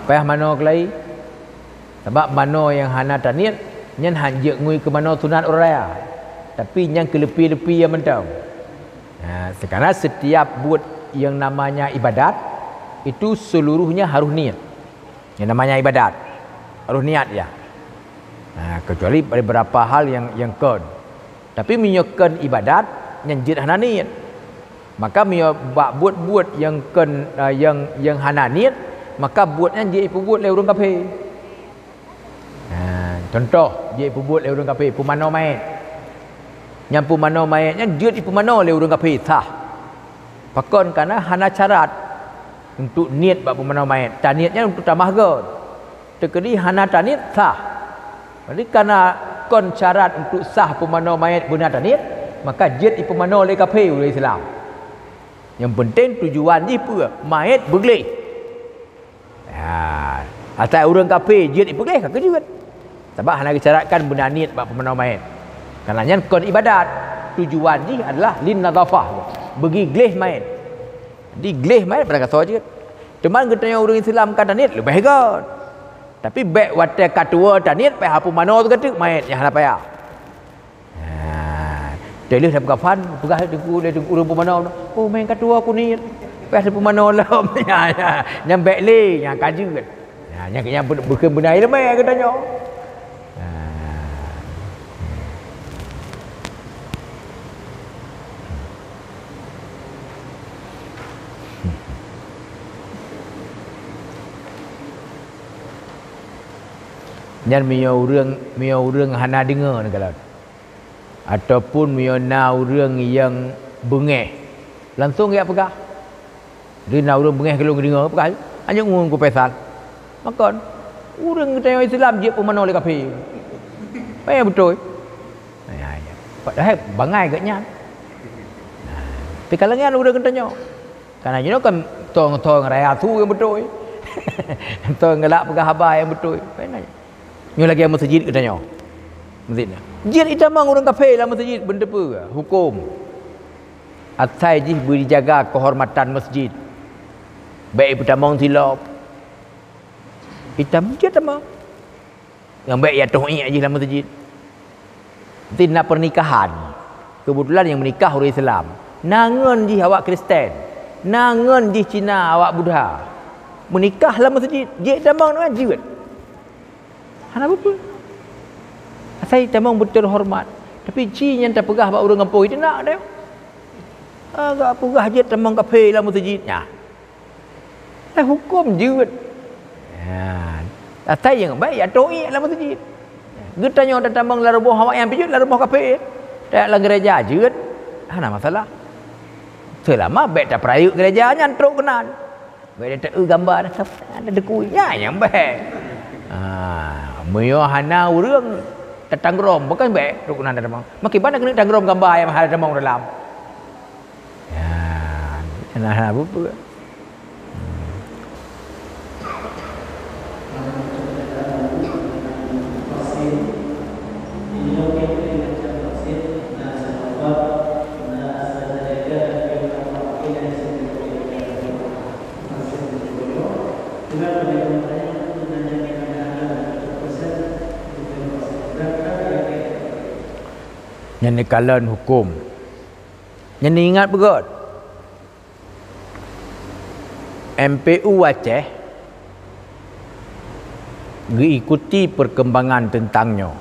Payah manoe keulai. Sabab manoe nyang hana taniet, nyan han jeuet ngui keu manoe sunat uroe raya. Tapi nyan keu leupie-leupie mantong. Nah, sekarang setiap buet yang namanya ibadat, itu seluruhnya harus niat. Yang namanya ibadat, harus niat ya. Nah, kecuali beberapa hal yang, yang kon. Tapi meunyoe kon ibadat, nyan jeuet hana niet. Maka meunyoe bak buet-buet nyang kon, eh, nyang, nyang hana niet, maka buet nyan jeuet jipeubuet lé ureuëng kafé. Ha, contoh, jeuet jipeubuet lé ureuëng kafé, peumanoe manyét. Nyang peumanoe manyét nyan jeuet jipeumanoe lé ureuëng kafé, sah. Pakon? Kareuna hana syarat untuk niet bak peumanoe manyét. Taniet nyan untuk tamah gon. Teukeudi hana taniet, sah. Jadi, kareuna kon syarat untuk sah peumanoe manyét beuna taniet, Maka jeuet ipeumanoe lé kafé ureuëng Islam. Nyang peunteng tujuan jih peue? Manyét beugleh. Ha, asai ureuëng kafé jeuet ipeugléh ka keujeuet. Sabab hana geusyaratkan beuna niet bak peumanoe manyét. Karena nyan kon ibadat. Tujuan jih adalah lin nadhafah. Beugi gleh manyét. Jadi gleh manyét pada gasoe jeuet. Teuma geutanyoe ureuëng Islam ka taniet leubeh göt. Tapi bék watée ka tuwoe taniet payah peumanoe teugateuk manyét nyang hana payah. Ha, teuleuh lam kafan peugah teungku lé teungku ureuëng peumanoe, "Oh, manyét ka tuwoe kuniet." Payah teupeumanö lom. Nya, nya, nyang bék lé, nyang ka jeuet. Nya, nyang, nyang beu-, bukon beuna iéleumé geutanyoe. Ha. Nyan meunyoe ureuëng, meunyoe ureuëng hana deungoe neukalon. Ataupun meunyoe na ureuëng nyang beungéh, langsong jak peugah. Di na ureuëng beungéh keu lôn geudeungoe, peugah, "Anyok ngon ku Faisal." Makon, ureuëng geutanyoe Islam jeuet peumanoe lé kafé. Payah beutôi. Ya, ya. Padahai bangai geuh nyan. Tapi ka lagée nyan ureuëng geutanyoe. Karena jinoe kan tong-tong raya su nyang beutôi. Tong galak peugah haba nyang beutôi. Payah nyan. Nyoe lagée meuseujid geutanyoe. Meuseujid na. Jeuet itamong ureuëng kafé lam meuseujid, beunteupeu huköm. Asai jih beujijaga keuhormatan meuseujid. Bék ipeutamong silop. Itam-, jeuet tamong. Nyang bék ya toh iék jih lam meuseujid. Ti na pernikahan. Keubeutulan nyang meunikah ureuëng Islam. Na ngon jih awak Kristen. Na ngon jih Cina awak Buddha. Meunikah lam meuseujid. Jeuet tamong na jeuet. Hana peue-peue. Asai tamong beutôi horeumat. Tapi ci nyan tapeugah bak ureuëng gampông itu nak deh. Agak peugah jeuet tamong kafé lam meuseujid nyan. Eh, huköm jeuet. Ya. Asai nyang baik ya toh iék lam meuseujid. Geutanyoe tatamong lam rumoh awak nyang pijuet lam rumoh kafé. Tak lam gereja jeuet. Hana masalah. Seulama bék tapeurayeuk gereja nyan trok keunan. Bék teu gamba dah, ada dekui. Ya, nyang bék. Ha, meunyoe hana ureuëng tatangrom, bukan bék trok keunan dah. Makai bana keuneuk tangrom gamba nyang hana tamong dalam. Ya, hana, hana peue-peue. Nyan neukalon huköm. Nyan ingat beugöt. M P U Aceh geuikuti perkembangan tentang nyoe.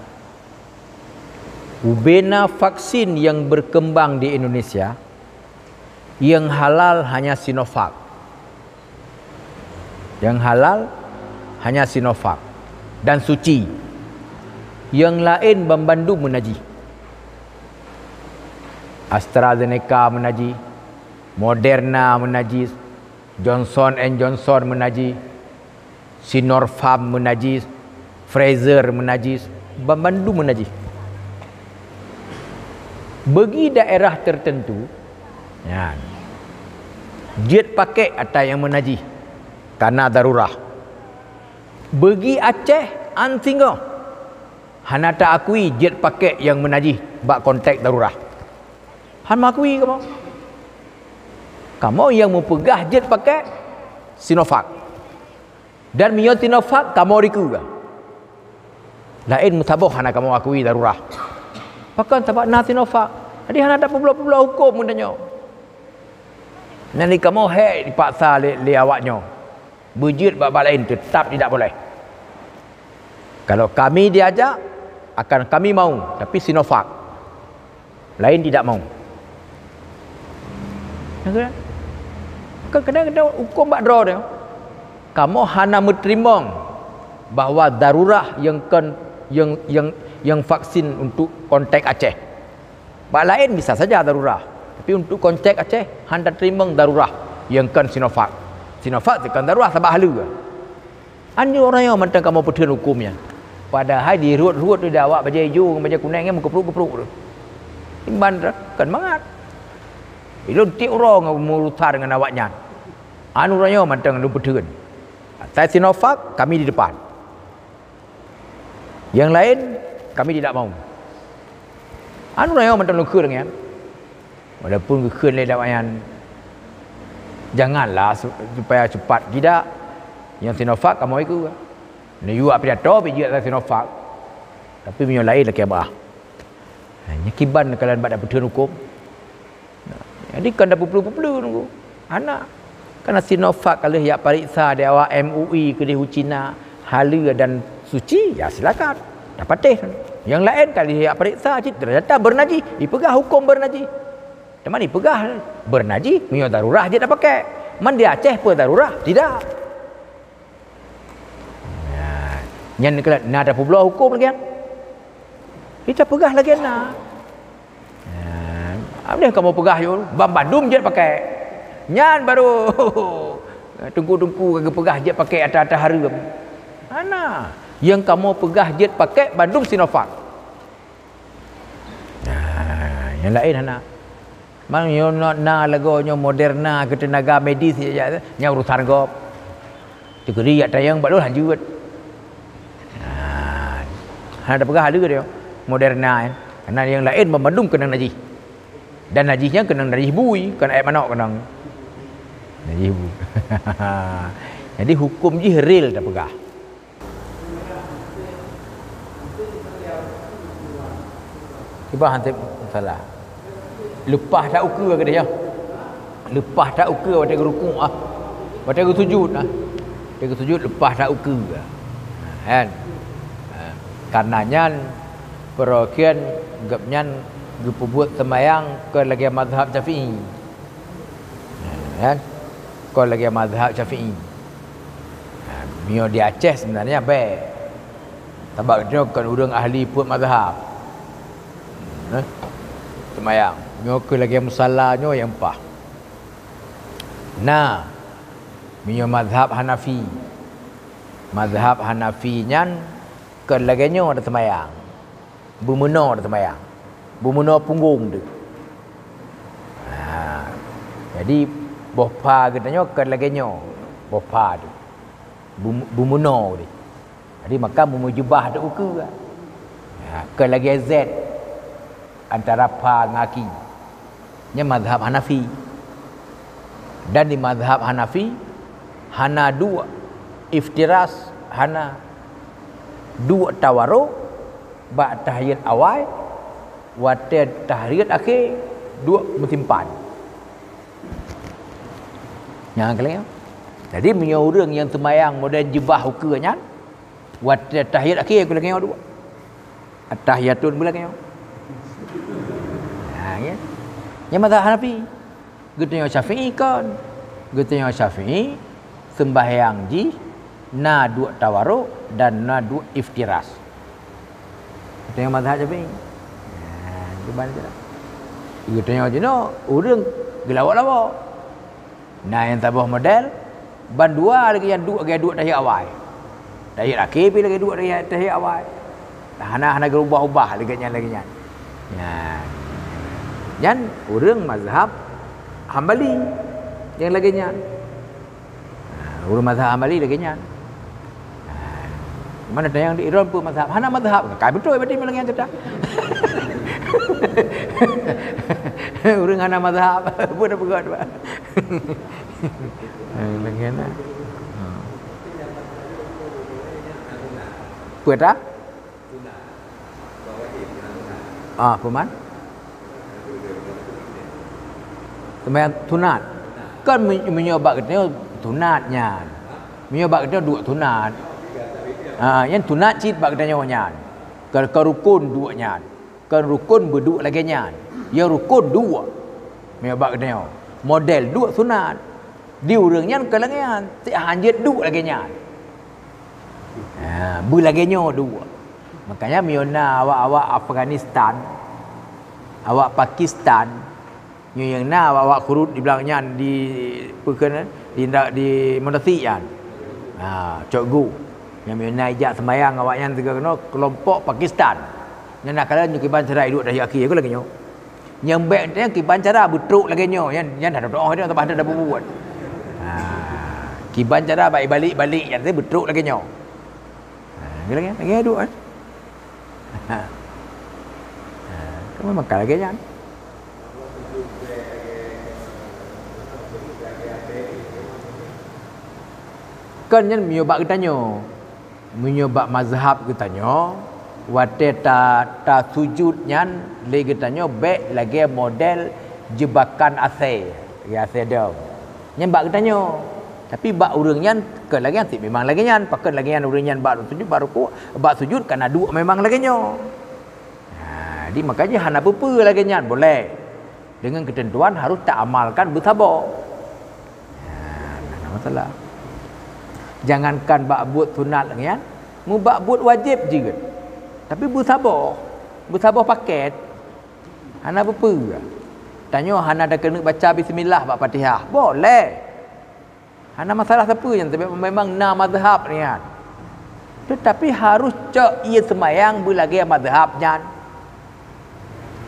Ubena vaksin yang berkembang di Indonesia, yang halal hanya Sinovac. Yang halal hanya Sinovac dan suci. Yang laén banmandum meunajih. AstraZeneca meunajih, Moderna meunajih, Johnson and Johnson meunajih, Sinopharm meunajih, Pfizer meunajih, banmandum meunajih. Bagi daerah tertentu, nyan, jeuet pakék ata nyang meunajih, kana darurah. Bagi Aceh, an singoh, hana ta-akui jeuet pakék nyang meunajih bak konteks darurah. Han meuakui kamoe. Kamoe nyang meupeugah jeuet pakék Sinovac. Dan meunyoe Sinovac kamoe dikeue. Laén meusaboh hana kamoe akui darurah. Pakon sabab na Sinovac. Jadi hana tapeubloe-peubloe huköm geutanyoe. Nyan di kamoe hék dipaksa lé, lé awaknyoe. Beujeuet bak-bak laén teutap tidak boleh. Kalau kami diajak, akan kami mau, tapi Sinovac. Laén tidak mau. Kan kadang-kadang huköm bak droe teuh. Kamoe hana meuteurimong bahwa darurah nyang kon, nyang, nyang, nyang vaksin untuk konteks Aceh. Bak laén bisa saja darurah, tapi untuk konteks Aceh hana teurimong darurah nyang kon Sinovac. Sinovac teuh kon darurah sabab haleue. Anjur uroe nyoe mantong kamoe peutheun huköm nyan. Padahai di ruet-ruet tu awak bajée ijo ngon bajée kuneng nyan meukeupruek-keupruek tu. Ban kon mangat. Ilôn tiek uroe ngon meurusan ngon awaknyan. Anu uroe nyoe mantong lôn peutheun. Asai Sinovac, kami di depan. Yang lain, kami tidak mau. Anu uroe nyoe mantong lôn kheun nyan. Walaupun geukheun lé awaknyan, janganlah su-, supaya cepat tidak. Nyang Sinovac kamoe ikut. Neuyue pidato pih jeuet lam Sinovac. Tapi meunyoe laén lakée bah. Ha, nyan kiban kalian bak dapeutheun huköm. Jadi kon dapeupeue-peue nunggu. Hana. Karena Sinovac ka lheueh jak pareksa di awak M U I keudeh u Cina, haleue dan suci, ya silakan. Tapatéh. Nyang laén ka lheueh jak pareksa cit, ternyata beunajih. Ipeugah huköm beunajih. Teuma ipeugah beunajih, meunyoe darurah jeuet tapakék. Man di Aceh peue darurah? Tidak. Nah, nyan keuh na tapeubloe huköm lagée nyan. Di tapeugah lagée na. Nah, amdeh kamoe peugah yue, ban bandum jeuet pakék. Nyan baru teungku-teungku ka geupeugah jeuet pakék ata-ata hareuem. Hana. Nyang kamoe peugah jeuet pakék bandum Sinovac. Nah, nyang laén hana. Mang nyoe na, na lagoe nyoe Moderna keu teunaga medis, ya, ya, nyan urusan gob. Teukeudi jak tayang bak lôn hanjeuet. Nah, hana tapeugah haleue deh Moderna nyan. Karena nyang laén banmandum keunong najih. Dan najih nyan keunong najih bui, kon ék manok keunong. Najih bui. Jadi huköm jih real tapeugah. Kiban hana salah. Leupah that ukeue keudeh nyoe. Leupah that ukeue watée geurukuk ah. Watée geusujut ah. Watée geusujut leupah that ukeue. Kan? Ha. Karena nyan, peurokhian gobnyan geupeubuet seumayang kon lagée mazhab Syafi'i. Kan? Kon lagée mazhab Syafi'i. Ha, meunyoe di Aceh seubeunarnya bék. Sabab geutanyoe kon ureuëng ahli peuet mazhab. Nah, seumayang. Nyoe keuh lagée musala nyoe nyang paih. Nah, meunyoe mazhab Hanafi. Mazhab Hanafi nyan kon lagée nyoe taseumayang. Beumeunoe taseumayang. Beumeunoe punggong teuh. Ha. Jadi, boh pha geutanyoe kon lagée nyoe. Boh pha teuh. Beu-, beumeunoe teuh. Jadi, maka beumeujeubah teuh ukeue. Ha, kon lagée Z antara pha ngon aki. Nyan mazhab Hanafi. Dan di mazhab Hanafi, hana duek iftiras, hana duek tawaruk bak tahiyat awai, watée tahiyat akhé duek meusimpan. Nyang keuliang. Jadi, meunyoe ureuëng nyang seumayang model jeubah ukeue nyan, watée tahiyat akhé, keu lagée nyoe duek. At-tahiyatun beulagée nyoe. Ha, ya. Nyang mazhab Hanafi. Geutanyoe Syafi'i kon. Geutanyoe Syafi'i, seumbahyang jih na duek tawaruk dan na duek iftiras. Geutanyoe mazhab Syafi'i. Ha, kiban cit. Geutanyoe jinoe ureuëng geulawok-lawok. Na nyang saboh model, bandua lagée nyan duek, lagée duek tahiyat awai. Tahiyat akhé pih lagée duek tahiyat, tahiyat awai. Hana, hana geurubah-ubah lagée nyan, lagée nyan. Nyan, nyan ureuëng mazhab Hambali nyang lagée nyan. Ha, ureuëng mazhab Hambali lagée nyan. Ha, mana tanyong di Iran pun mazhab? Hana mazhab. Kai beutôi berarti meulanggar teuta. Ureuëng hana mazhab, pun dah peugah tu. Ha, lagée na. Ha. Peue ta? Ah, peue man? Seumayang sunat. Kan me-, meunyoe bak geutanyoe sunat nyan. Meunyoe bak geutanyoe duek sunat. Ah, nyan sunat cit bak geutanyoe nyan. Ka, ka rukon duek nyan. Kon rukon beuduek lagée nyan. Ya rukon duek. Meunyoe bak geutanyoe, model duek sunat. Di ureuëng nyan kon lagée nyan, cit hanjeuet duek lagée nyan. Ha, beulagée nyoe duek. Makanya meunyoe na awak-awak Afghanistan, awak Pakistan, nyoe nyang na awak-awak Kurd di blang nyan di, peue kheun, di, di Murtasik nyan. Ha, Cokgu. Nyang meunyoe na ijak seumayang awaknyan sigoe keunoe keulompok Pakistan. Nyan na kalon nyoe kiban sira iduek tahiyat akhé, kon lagée nyoe. Nyang bèk nyan kiban cara beutrok lagèe nyoe, nyan, nyan dah doa nyoe, tabah dah bubuet. Ha, kiban cara bak ibalek-balek nyan, beutrok lagèe nyoe. Ha, lagèe, lagèe duek, kan? Ha. Ha, kan memang ka lagèe nyan. Kan nyan meunyoe bak geutanyoe. Meunyoe bak mazhab geutanyoe, watèe ta, tasujud nyan lé geutanyoe bèk lagèe model jeubakan asèe, lagèe asèe dong. Nyan bak geutanyoe. Tapi bak ureueng nyan keu lagèe nyan, memang lagèe nyan. Pakon lagèe nyan ureueng nyan bak sujud, bak rukuk, bak sujud ka na duek memang lagèe nyoe. Ha, jadi makajih hana peue-peue lagèe nyan, boleh. Dengan ketentuan harus taamalkan beusaboh. Ha, hana masalah. Jangankan bak buet sunat lagèe nyan, meubak buet wajéb jeuet. Tapi beusaboh, beusaboh pakèt. Hana peue-peue. Tanyoe hana takeuneuk baca bismillah bak Fatihah. Boleh. Hana masalah sapeue nyan, sabab memang na mazhab nyan. Tetapi harus cok ie seumayang beulagèe mazhab nyan.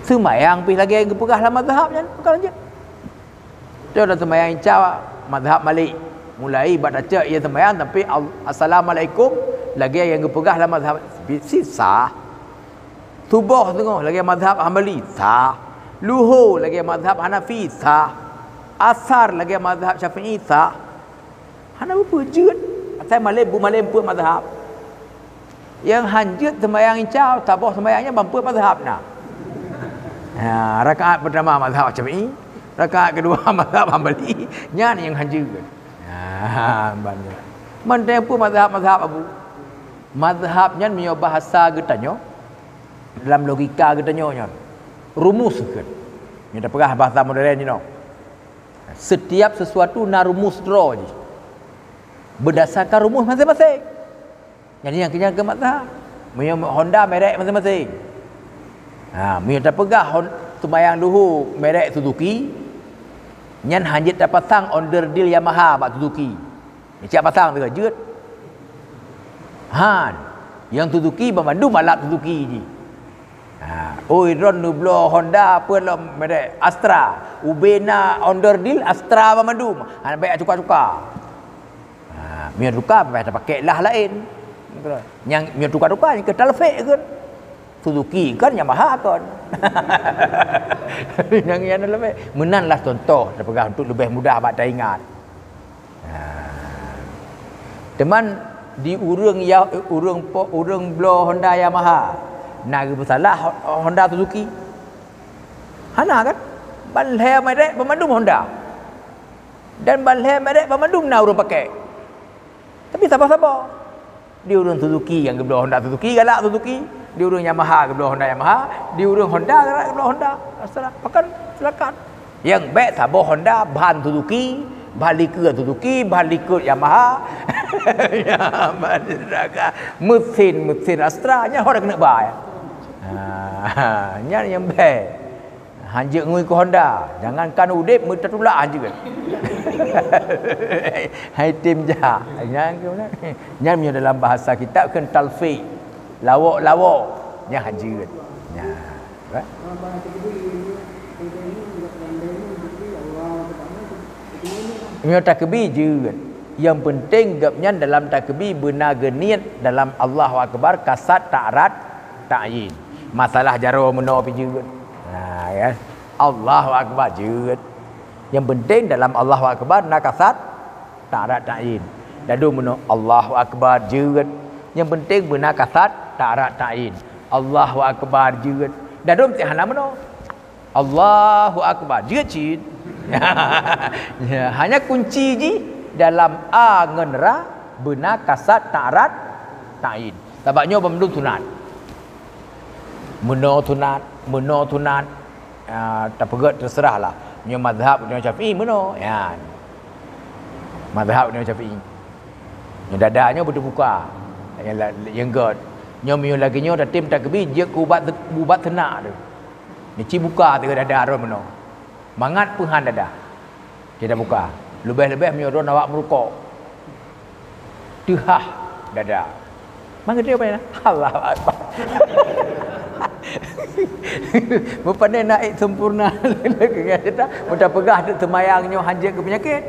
Seumayang pih lagèe geupeugah lam mazhab nyan, peukara jeuet. Contoh seumayang isya mazhab Malik. Mulai bak tacok ie seumayang sampai al-, assalamualaikum lagèe nyang geupeugah lam mazhab, sah. Suboh teungoh lagèe mazhab Hambali, sah. Luho lagèe mazhab Hanafi, sah. Asar lagèe mazhab Syafi'i, sah. Hana peue-peue, jeuet. Asai malém, beumalém peuet mazhab. Nyang han jeuet seumayang isya, saboh seumayang nyan ban peuet mazhab na. Ha, rakaat pertama mazhab Syafi'i, rakaat kedua mazhab Hambali, nyan nyang han jeuet. Ha, ban nyan. Mantong peuet mazhab-mazhab abu. Mazhab nyan meunyoe bahasa geutanyoe, dalam logika geutanyoe nyan, rumus kheun. Nyoe tapeugah bahasa modern jinoe. Setiap sesuatu na rumus droe jih. Berdasarkan rumus masing-masing. Jadi nyang keunyan keu mazhab. Meunyoe Honda merek masing-masing. Ha, meunyoe tapeugah Hon-, seumayang luho merek Suzuki, nyan han jeuet tapasang onderdil Yamaha bak Suzuki. Nyan cit pasang teuka jeuet. Han, nyang Suzuki banmandum alat Suzuki jih. Ha, oi, droen neubloe Honda peue lom merek Astra. Ubena onderdil Astra banmandum. Hana bèk cuka-cuka. Ha, meunyoe tuka, payah tapakèk lah laén. Nyang meunyoe tuka-tuka, nyan keu talfik kheun. Suzuki kan, Yamaha kan. Nyang, nyang lebih. Meunan lah contoh, tapeugah untuk leubeh mudah bak taingat. Ha. Teuma di ureueng ya, ureueng po, ureueng bloe Honda Yamaha, na geupeusalah Ho-, Honda Suzuki? Hana kan? Ban lhèe merek banmandum Honda. Dan ban lhèe merek banmandum na ureueng pakèk. Tapi saboh-saboh. Di ureueng Suzuki nyang geubloe Honda Suzuki, galak Suzuki. Di ureueng Yamaha geubloe Honda Yamaha, di ureueng Honda galak geubloe Honda. Terserah. Pakon, silakan. Nyang bèk saboh Honda ban Suzuki, ban likot Suzuki, ban likot Yamaha. Ya, ban neraka. Mesin, mesin Astra, nyan ho takeuneuk ba, ya. Ha, nyan nyang bèk. Han jeuet ngui keu Honda. Jangankan udép, meutatulak han jeuet. Hai tem jah. Nyan, nyan meunyoe dalam bahasa kitab kheun talfik. Lawok-lawok. Nyan han jeuet. Nyan. Kan? Meunyoe takeubi jeuet. Nyang peunteng gobnyan dalam takeubi beuna geuniet dalam Allahu Akbar kasat ta'rad ta'yin. Masalah jaroe meunoe pih jeuet. Ha, ya. Allahu Akbar jeuet. Nyang peunteng dalam Allahu Akbar na kasat ta'rad ta'yin. Dadum meunoe Allahu Akbar jeuet. Nyang peunteng beuna kasat ta'rad ta'yin. Allahu Akbar jeuet. Dadum cit hana meunoe. Allahu Akbar. Jeuet cit. Ya, hanya kunci jih dalam a ngon ra beuna kasat ta'rad ta'yin. Sabab nyoe banmandum sunat. Meunoe sunat, meunoe sunat. Ah, tapeugét terserah lah. Nyoe mazhab nyoe Syafi'i meunoe. Ya. Mazhab nyoe Syafi'i. Nyoe dada nyoe beuteubuka. Nyang la-, nyang gét. Nyoe meunyoe lagèe nyoe tatem takeubi jeuet keu ubat, ubat seunak tu. Neuci buka teuka dada droe meunoe. Mangat peuhan dada. Kita buka. Leubeh-leubeh meunyoe droe awak meurukok. Teuhah dada. Mangat dia apa ya? Allahu Akbar. Mupane na ék sempurna. Meuta peugah teuk seumayang nyoe hanjeuet keu peunyakét.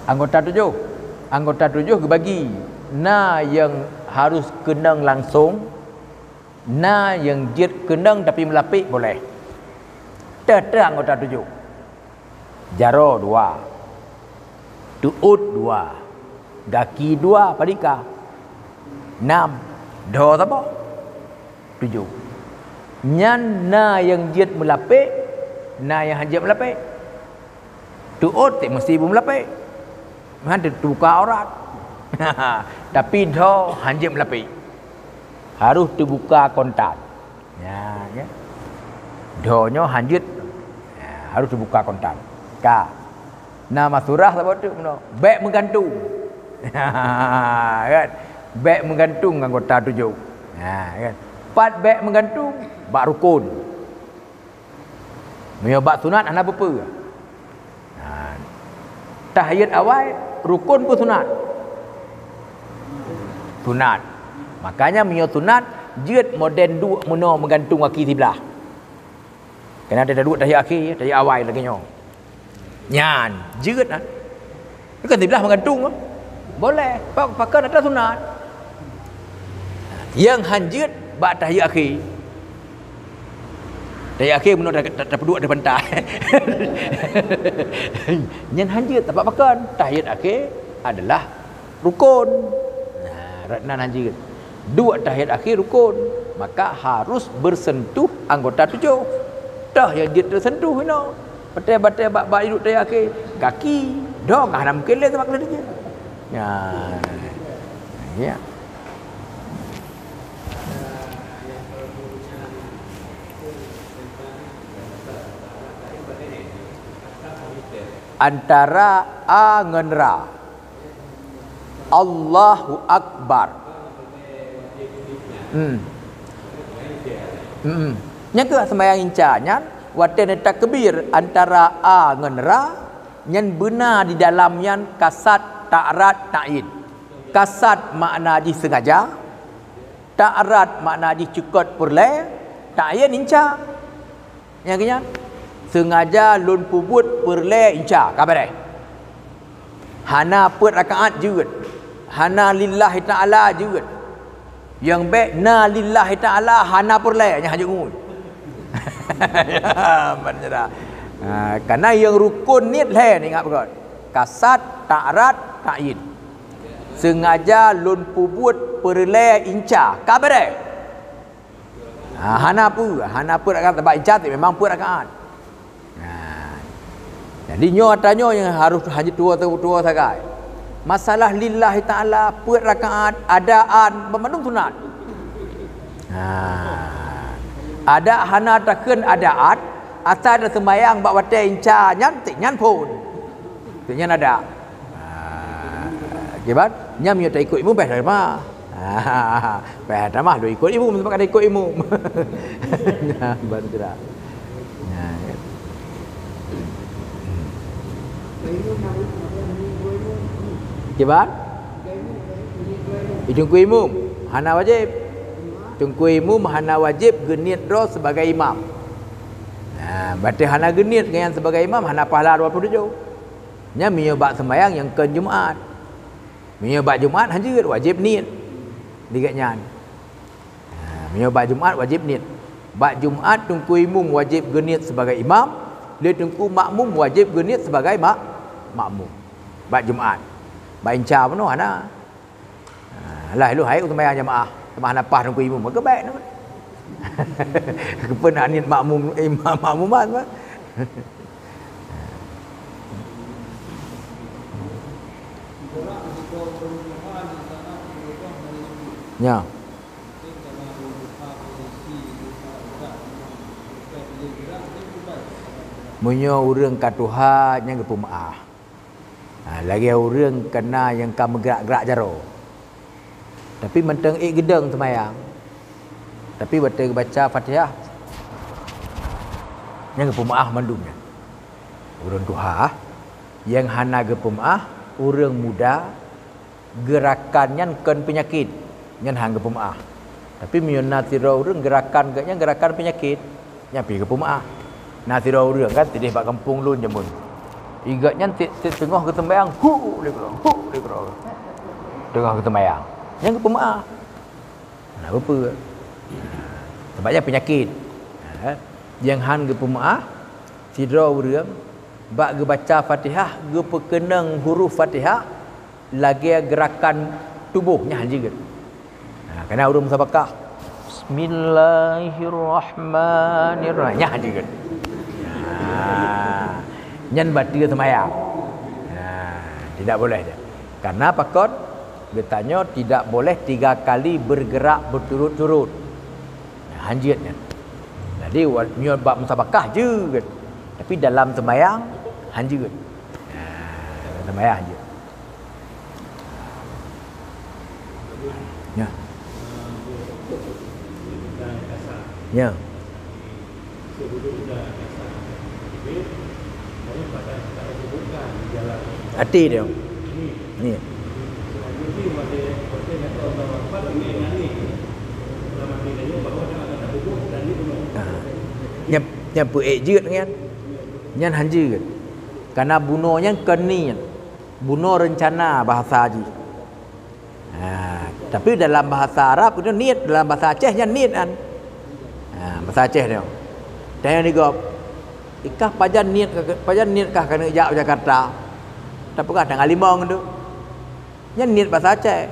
Anggota tujoh. Anggota tujoh geubagi. Na nyang harus keunong langsong, na nyang jeuet keunong tapi meulapék boleh. Teuh-teuh anggota tujoh. Jaroe dua, teuôt dua, gaki dua, padika nam, dho saboh, tujoh. Nyan na nyang jeuet meulapék, na nyang hanjeuet meulapék. Teuôt teuk meusti beumeulapék. Nyan teubuka aurat. Tapi dho hanjeuet meulapék. Harôh teubuka kontan. Ya, ya. Dho nyoe hanjeuet. Ya, harôh teubuka kontan. Ka. Na masurah saboh teuk meunoe. Bék meugantung. Kan? Bék meugantung anggota tujoh. Ya, kan? Pat bék meugantung bak rukon. Meunyoe bak sunat hana peue-peue. Nah, tahiyat awai rukon peu sunat? Sunat. Makanya meunyoe sunat, jeuet model duek meunoe meugantung gaki siblah. Kena ada duek tahiyat akhé, tahiyat awai lagée nyoe. Nyan, jeuet kan? Kan siblah meugantung kan? Boleh. Pak, pakon atra sunat. Yang hanjeuet bak tahiyat akhé. Tahiyat akhé meunoe ta-, ta-, tapeuduek di pantai. Nyan hanjeuet, tapak pakon. Tahiyat akhé adalah rukon. Nah, rot nan hanjeuet. Duek tahiyat akhé rukon, maka harus bersentuh anggota tujoh. Toh nyang jeuet teusentuh inoe. Batée-batée bak, bak iduek tahiyat akhé, gaki, dong hana mungkin lé teuma keuneuk jeuet. Ya. Ya. Antara a ngon ra. Allahu Akbar. Hmm. Hmm. Nyang keu seumayang inca nyan, watée neutakbir antara a ngon ra, nyan beuna di dalam nyan kasad, ta'rad, ta'yin. Kasad makna jih sengaja, ta'rad makna jih cukot peureulée, ta'yin inca. Nyang keu nyan, sengaja lôn peubuet peureulée inca, ka beureh. Hana peuet rakaat jeuet. Hana lillahi ta'ala jeuet. Nyang bék na lillahi ta'ala hana peureulée, nyan hajeuet ngon. Ya, ban jera. Ha, kana nyang rukon niet lhée ingat beugét. Kasad, ta'rad, ta'yin. Sengaja lôn peubuet peureulée inca, ka beureh. Ha, hana peue, hana peuet rakaat, bak inca memang peuet rakaat. Ha. Jadi nyoe ata nyoe nyang harôh hana tuwoe-tuwoe sagai. Masalah lillahi ta'ala, peuet rakaat, adaan, banmandum sunat. Ha. Ada hana takheun adaan, asai taseumayang bak watée inca nyan, teuk nyan phon. Teuk nyan ada. Ha, kiban, nyan meunyoe taikot imum, payah tamah. Ha, payah tamah lôn ikot imum, sebab kada ikot imum. Nyan, ban sira. Nyan. Kiban? Teungku imum, hana wajéb. Teungku imum hana wajéb geuniet droe sibagai imam. Ha, berarti hana geuniet ngon nyan sibagai imam, hana pahala dua puluh tujoh. Nyan meunyoe bak seumayang nyang kon Jumat. Meunyoe bak Jumat hanjeuet wajéb niet. Digét nyan. Ha, meunyoe bak Jumat wajéb niet. Bak Jumat teungku imum wajéb geuniet sibagai imam, lé teungku makmum wajéb geuniet sibagai mak-, makmum. Bak Jumat. Bak inca bunoe hana. Ha, lah, lôn hai seumayang jamaah, teuma hana paih teungku imum, maka baik nama. Keupeue nak niet makmum, imam makmuman, bah? Ya. Meunyoe ureuëng ka tuha, nyan geupeumeuáh. Ha, lagée ureuëng kana nyang ka meugrak-grak jaroe. Tapi mantong ék geudong seumayang. Tapi watée geubaca Fatihah, nyan geupeumeuáh mandum nyan. Ureuëng tuha, nyang hana geupeumeuáh, ureuëng muda, geurakan nyan kon peunyakét, nyan han geupeumeuáh. Tapi meunyoe na sidroe ureuëng geurakan geuh nyan geurakan peunyakét, nyan pih geupeumeuáh. Na sidroe ureuëng kan sideh bak gampông lôn jameun. Igeuh nyan tieb-tieb teungoh geuseumbayang, hu lé keudroe, hu lé keudroe. Teungoh geuseumbayang. Nyan geupeumeuáh. Hana peue-peue. Sabab nyan peunyakét. Ha. Nyang han geupeumeuáh, sidroe ureuëng bak geubaca Fatihah geupeukeunong huruf Fatihah lagée geurakan tuboh nyan han jeuet. Ha, kana ureuëng musabakah, "Bismillahirrahmanirrahim." Nyan han jeuet. Ha, nyan bateue seumayang. Ha, tidak boleh dia. Karena pakon? Geutanyoe tidak boleh tiga kali bergerak berturut-turut. Nah, han jeuet nyan. Jadi, wa-, nyoe bak musabakah jeuet. Tapi dalam seumayang, han jeuet. Nah, dalam seumayang han jeuet. Ya. Ya. Até dia. Ni. Ha. Nyang, nyang peuék jeuet nyan. Nyan han jeuet. Karena bunoe nyan kon niet. Bunoe reuncana bahasa jih. Ha, tapi dalam bahasa Arab itu niet, dalam bahasa Aceh nyan niet kan. Ha, bahasa Aceh tu. Tanya di gop. Ikah pajan niet, pajan niet kah keuneuk jak Jakarta? Tapeugah tangah limong tu. Nyan niet bahasa Aceh.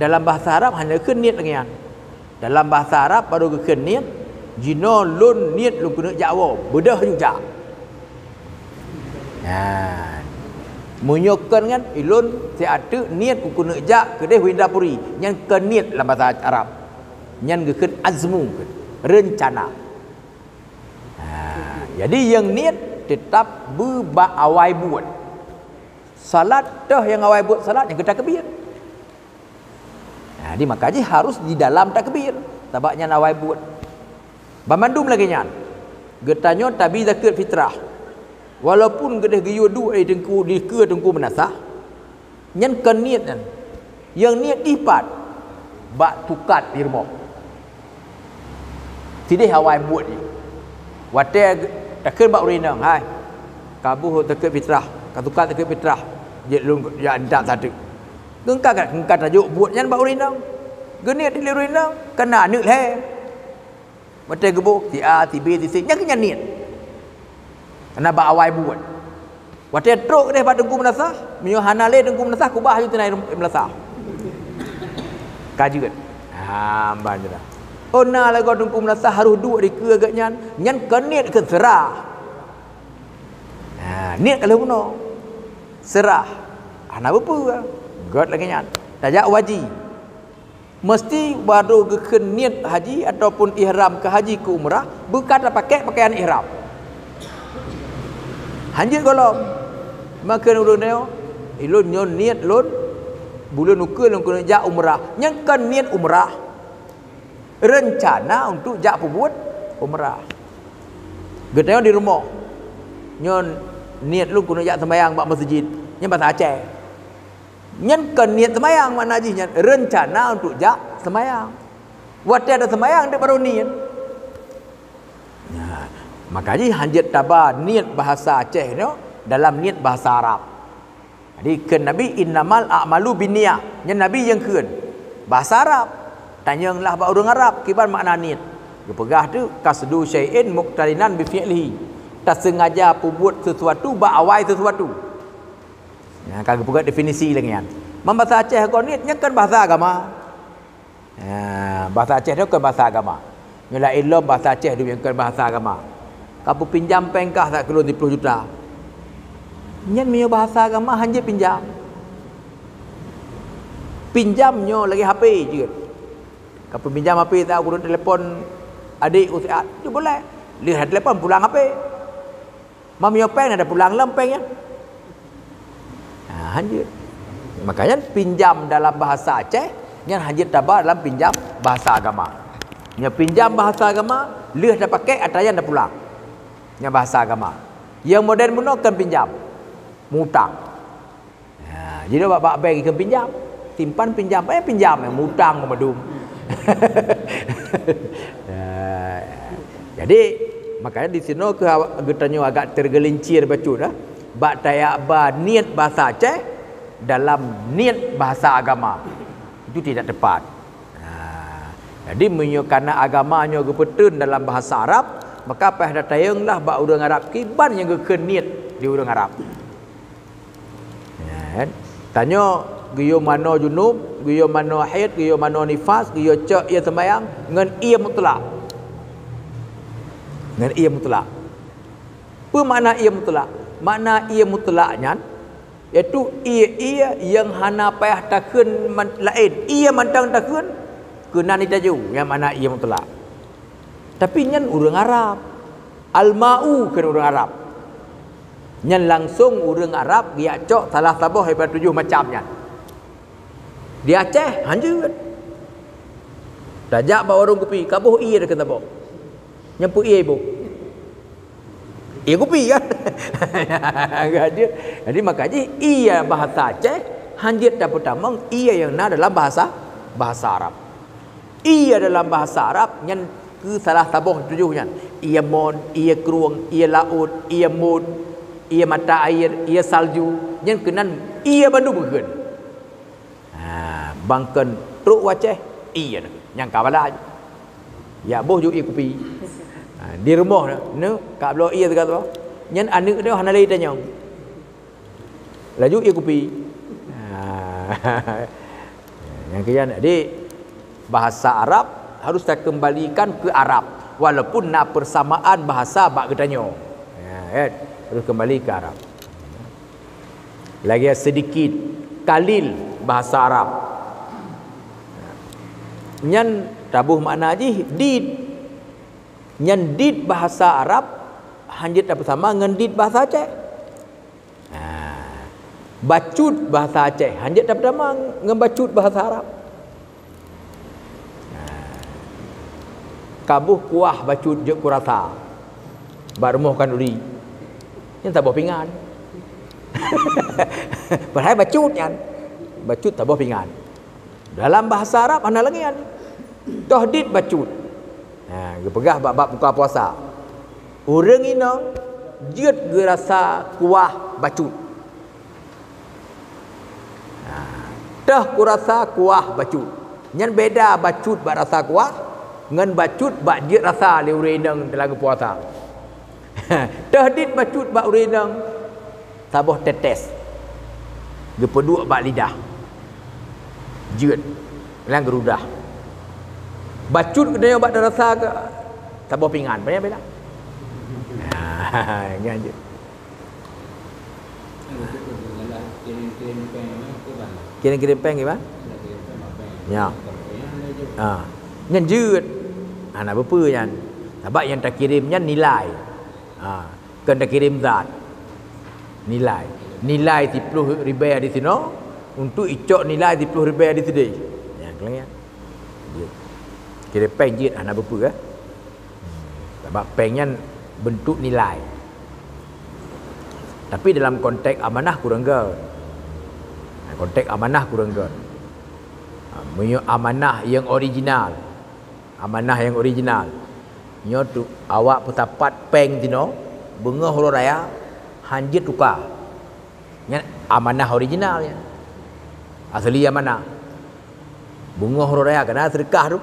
Dalam bahasa Arab hana kheun niet lagée nyan. Dalam bahasa Arab baru geukheun niet, jinoe lôn niet lôn keuneuk jak woe, beudôh ju jak. Nyan. Meunyoe kon nyan, ilôn siat teuk niet keuneuk jak keudeh u Indrapuri. Nyan kon niet lam bahasa Arab. Nyan geukheun azmu, reuncana. Ha, jadi nyang niet teutap beu bak awai buet. Salat toh nyang awai buet salat nyang geutakbir. Nah, di maka jih harus di dalam takbir, sabab nyan awai buet. Banmandum lagée nyan. Geutanyoe tabi zakeuet fitrah. Walaupun geudeh geuyue duek di teungku, di keue teungku meunasah, nyan kon niet nyan. Nyang niet di pat bak tukat di rumoh. Sideh awai buet jih. Watée takheun bak ureuëng inong, "Hai, ka boh zakeuet fitrah, ka tukat zakeuet fitrah, jeuet lôn jak intat sateuk." Geungka ka, geungka tajok buet nyan bak ureuëng inong. Geuniet lé ureuëng inong, kana aneuk lhée. Watée geuboh, si A, si B, si C, nyan keuh nyan niet. Kana bak awai buet. Watée trok deh bak teungku meunasah, meunyoe hana lé teungku meunasah, kubah aju teunai meunasah. Ka jeuet. Ha, ban jeuet. Oh, na lagoe teungku meunasah harôh duek di keue geuh nyan, nyan kon niet keu seurah. Ha, niet ka lheueh bunoe. Seurah. Hana peue-peue. Gét lagée nyan. Tajak u haji. Meusti baru geukheun niet haji ataupun ihram keu haji keu umrah, beuka tapakék pakaian ihram. Hanjeuet gohlom. Makheun ureuëng nyoe, "Ilôn nyoe niet lôn, buleuen ukeue lôn keuneuk jak umrah." Nyan kon niet umrah. Reuncana untuk jak peubuet umrah. Geutanyoe di rumoh, "Nyoe niet lôn keuneuk jak seumayang bak meuseujid." Nyan basa Aceh. Nyan kon niet seumayang, makna jih nyan reuncana untuk jak seumayang. Watée ada seumayang, deuek baru niet. Nah, maka jih hanjeuet taba niet bahasa Aceh nyoe dalam niet bahasa Arab. Jadi kheun Nabi, "Innamal a'malu binniyah." Nyan Nabi nyang kheun. Bahasa Arab. Tanyong lah bak ureuëng Arab, kiban makna niet. Geupeugah tu, "Qasdu syai'in muqtarinan bi fi'lihi." Tasengaja peubuet sesuatu bak awai sesuatu. Nyang ka geupeugah definisi lagée nyan. Ban basa Aceh kon niet, nyan kon bahasa agama. Ha, bahasa Aceh tu kon bahasa agama. Nyoe laén lom bahasa Aceh tu nyang kon bahasa agama. Ka peupinjam péng kah sak keu lôn siploh juta. Nyan meunyoe bahasa agama hanjeuet pinjam. Pinjam nyoe lagée H P jeuet. Ka peupinjam H P sak keu lôn telepon adék u siat. Tu boleh. Lheueh telepon pulang H P. Meunyoe péng na tapulang lom péng nyan. Ha, hanjeuet. Makanya pinjam dalam bahasa Aceh nyan hanjeuet taba dalam pinjam bahasa agama. Nyoe pinjam bahasa agama, lheueh tapakék atra nyan tapulang. Nyan bahasa agama. Nyang modern bunoe kon pinjam. Mutang. Ha, jadi bak, bak bank ikheun pinjam. Simpan pinjam, eh pinjam, eh, mutang mandum. Ya. Jadi, makanya di sinoe keu awak geutanyoe agak tergelincir bacut, ah. Bak tajak ba niet bahasa Aceh dalam niet bahasa agama. Itu tidak tepat. Nah, jadi meunyoe kana agama nyoe geupeuteun dalam bahasa Arab, maka payah tatayeueng lah bak ureuëng Arab kiban nyang geukheun niet di ureuëng Arab. Ya, kan? Tanyoe geuyue manoe junub, geuyue manoe haid, geuyue manoe nifas, geuyue cok ie seumayang ngon ie mutlak. Ngon ie mutlak. Peue makna ie mutlak? Makna ie mutlak nyan, yaitu ie-ie nyang hana payah takheun man-, laén. Ie mantong takheun, keunan itaju, nyan makna ie mutlak. Tapi nyan ureuëng Arab. Al-ma'u kheun ureuëng Arab. Nyan langsong ureuëng Arab geujak cok salah saboh daripada tujoh macam nyan. Di Aceh, hanjeuet. Tajak bak warong kupi, ka boh ie takheun saboh. Nyan peue ie iboh? Ie kupi kan? Hanjeuet. Jadi maka jih ie bahasa Aceh hanjeuet tapeutamong ie nyang na dalam bahasa, bahasa Arab. Ie dalam bahasa Arab nyan keu salah saboh tujoh nyan. Ie mon, ie krueng, ie laôt, ie mot, ie mata air, ie salju. Nyan keunan ie bandum geukheun. Ha, bangkon trok u Aceh, ie na. Nyang ka bala. Jak boh ju ie kupi. Ha, di rumoh na, ka bloe ie teuka tu. Nyan aneuëk tu hana lé tanyong. Laju ie kupi. Ha. Nyang keu nyan, jadi bahasa Arab harus takeumbalikan keu Arab, walaupun na persamaan bahasa bak geutanyoe. Ya, kan? Harus kembali ke Arab. Lagée sedikit, kalil bahasa Arab. Nyan taboh makna jih dit. Nyan dit bahasa Arab hanjeuet tapeusama ngon dit bahasa Aceh. Ha. Bacut bahasa Aceh hanjeuet tapeutama ngon bacut bahasa Arab. Ha. Ka boh kuah bacut jeuet keu rasa. Bak rumoh khanuri. Nyan saboh pingan. Padahai bacut nyan. Bacut saboh pingan. Dalam bahasa Arab hana lagée nyan. Toh dit bacut. Ha, geupeugah bak bab buka puasa. Ureuëng inong jeuet geurasa kuah bacut. Ha, toh kurasa kuah bacut. Nyan beda bacut bak rasa kuah ngon bacut bak jeuet rasa lé ureuëng inong dalam geupuasa. Toh dit bacut bak ureuëng inong, saboh tetes geupeuduek bak lidah. Jeuet lam geurudah. Bacut geutanyoe bak tarasa keu saboh pingan, banyak beda. Ha, nyan jeuet. Kirim-kirim péng kiban? Ya. Ha. Nyan jeuet. Hana beupeue nyan. Sabab nyang takirém nyan nilai. Ha. Kon takirém zat. Nilai. Nilai siploh ribée di sinoe, untuk icok nilai siploh ribée di sideh. Nyang keuh nyan. Jeuet. Kirém péng jeuet hana beupeue, eh. Sabab péng nyan bentuk nilai. Tapi dalam konteks amanah kurang göt. Nah, konteks amanah kurang göt. Ha, meunyoe amanah nyang original, amanah nyang original. Nyoe tu awak peusapat péng tinoe, beungoh uroe raya, hanjeuet tuka. Nyan amanah original nyan. Asli amanah. Beungoh uroe raya keunan seudeukah tu.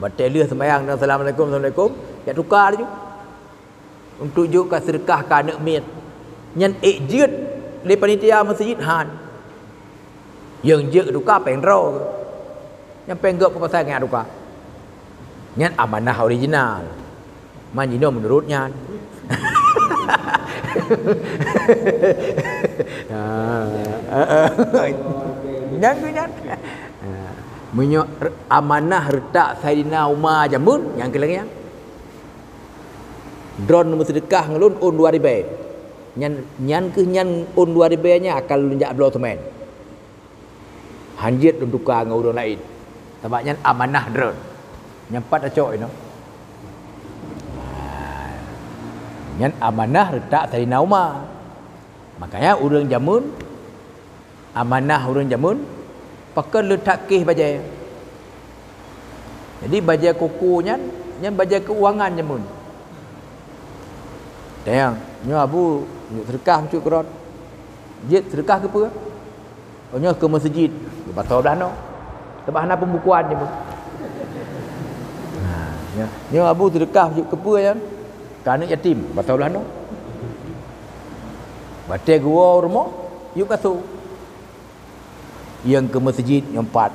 Watée lheueh seumayang dan assalamualaikum, assalamualaikum, jak tuka laju. Untuk jok ka seudeukah keu aneuëk miet. Nyan ék jeuet lé panitia meuseujid han. Nyang jeuet tuka péng droe. Nyang péng gop keu pasai ngon tuka. Nyan amanah original. Man jinoe meunurot nyan. Ah, nyan keuh nyan. Ah, meunyoe amanah reutak Saidina Umar jameun, nyan keuh lagée nyan. Droeneuh meuseudeukah ngon lôn ôn dua ribée. Nyan, nyan keuh nyan ôn dua ribée nyan akan lôn jak bloe seumén. Hanjeuet lôn tuka ngon ureuëng laén. Sabab nyan amanah droen. Nyan pat tacok inoe. Nyan amanah reutak Saidina Umar. Makanya ureuëng jameun, amanah ureuëng jameun, pakon leutak kéh bajée. Jadi bajée koko nyan, nyan bajée keuangan jameun. Tanyong, nyoe Abu, seudeukah bacut keurot. Jeuet seudeukah keu peue? Oh, nyoe keu meuseujid, geubasoe blaih noe. Sabab hana peumbukuan jameun. Ha, nyoe, nyoe Abu seudeukah bacut keu peue nyan? Keu aneuëk yatim, geubasoe blaih noe. Watée geuwoe u rumoh, yub gasoe. Nyang keu meuseujid nyoe pat,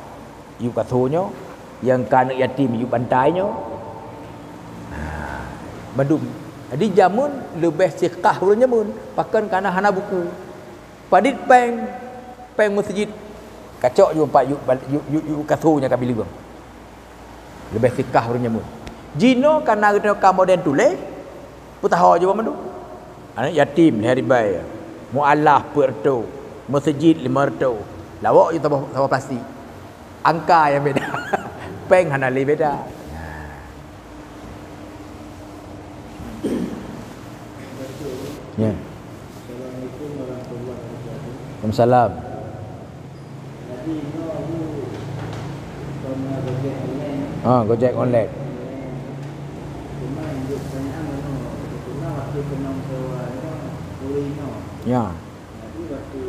yub gasoe nyoe, nyang keu aneuëk yatim yub bantai nyoe. Ha, bandum. Jadi jameun leubeh seudeukah ureuëng jameun, pakon kana hana buku. Padit péng, péng meuseujid, kacok jih pat yub, yub, yub, yub gasoe nyang ka bileueng. Leubeh seudeukah ureuëng jameun. Jinoe kana geutanyoe ka modern tuléh, peutaho jih bandum. Aneuëk yatim lhée ribée, mualaf peuet reutôh, meuseujid limong reutôh. Lawok jih saboh, saboh plastik. Angka nyang beda. Péng hana lé beda. Ya. Assalamualaikum warahmatullahi wabarakatuh. Waalaikumsalam. Jadi, nyoe Abu, kon na Gojek online. Ha, Gojek online. Cuma, untuk pertanyaan, anu, cuma waktu kenong sewa nyoe, ureuëng nyoe. Ya. Jadi, waktu,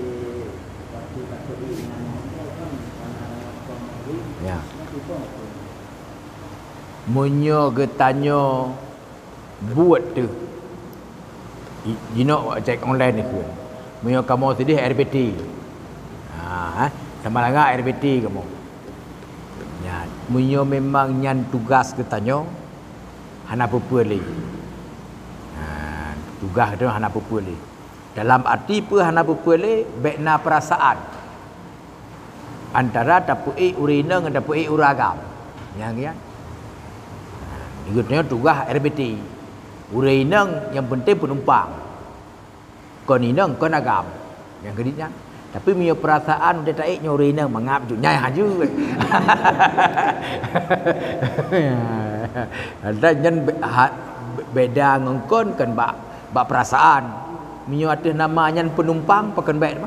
waktu takut di nyan nyoe kan, karena orang tua mari, ya, nyoe sibong tu. Meunyoe geutanyoe buet teuh. I-, jinoe ojek online ikheun. Meunyoe kamoe sideh R B T. Ha, eh, Samalanga R B T kamoe. Nyan, meunyoe memang nyan tugas geutanyoe, hana peue-peue lé. Ha, tugas geutanyoe hana peue-peue lé. Dalam arti peue hana peue-peue lé, bék na peurasaan. Antara tapeuék ureuëng inong ngon tapeuék ureuëng agam. Nyang nyan. Geutanyoe tugaih R B T. Ureuëng inong nyang penting peunumpang. Kon inong, kon agam. Nyang keudiek nyan. Tapi meunyoe peurasaan udah taék nyoe ureuëng inong mangat juk nyai haju. Dan nyan be-, ha-, be-, beda ngon kon kan bak, bak peurasaan. Meunyoe ateueh nama nyan peunumpang, pakon bék teuma.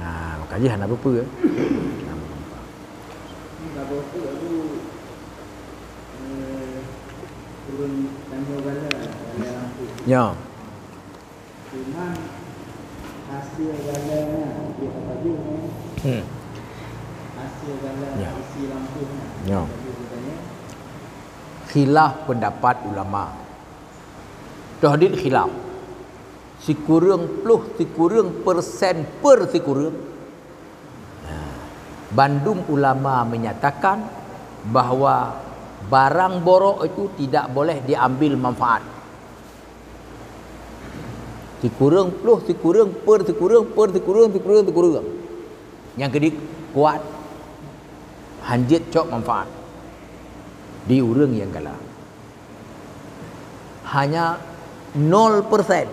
Nah, maka jih hana peue-peue. Ni ka boh tu, Abu, eh, turun tanyoe gala, gala lampu. Ya. Cuman hasil gala nyan, dia apa je, eh? Hmm. Hasil gala, ya, isi lampu nyan. Ya. Jadi, dia tanya. Khilaf pendapat ulama. Toh dit khilaf. Sikureueng ploh sikureueng persen per sikureueng. Nah, bandum ulama menyatakan bahwa barang borok itu tidak boleh diambil manfaat. Sikureueng ploh sikureueng per sikureueng per sikureueng sikureueng sikureueng. Nyang keudiek kuat, hanjeuet cok manfaat di ureuëng nyang gala. Hanya nol persen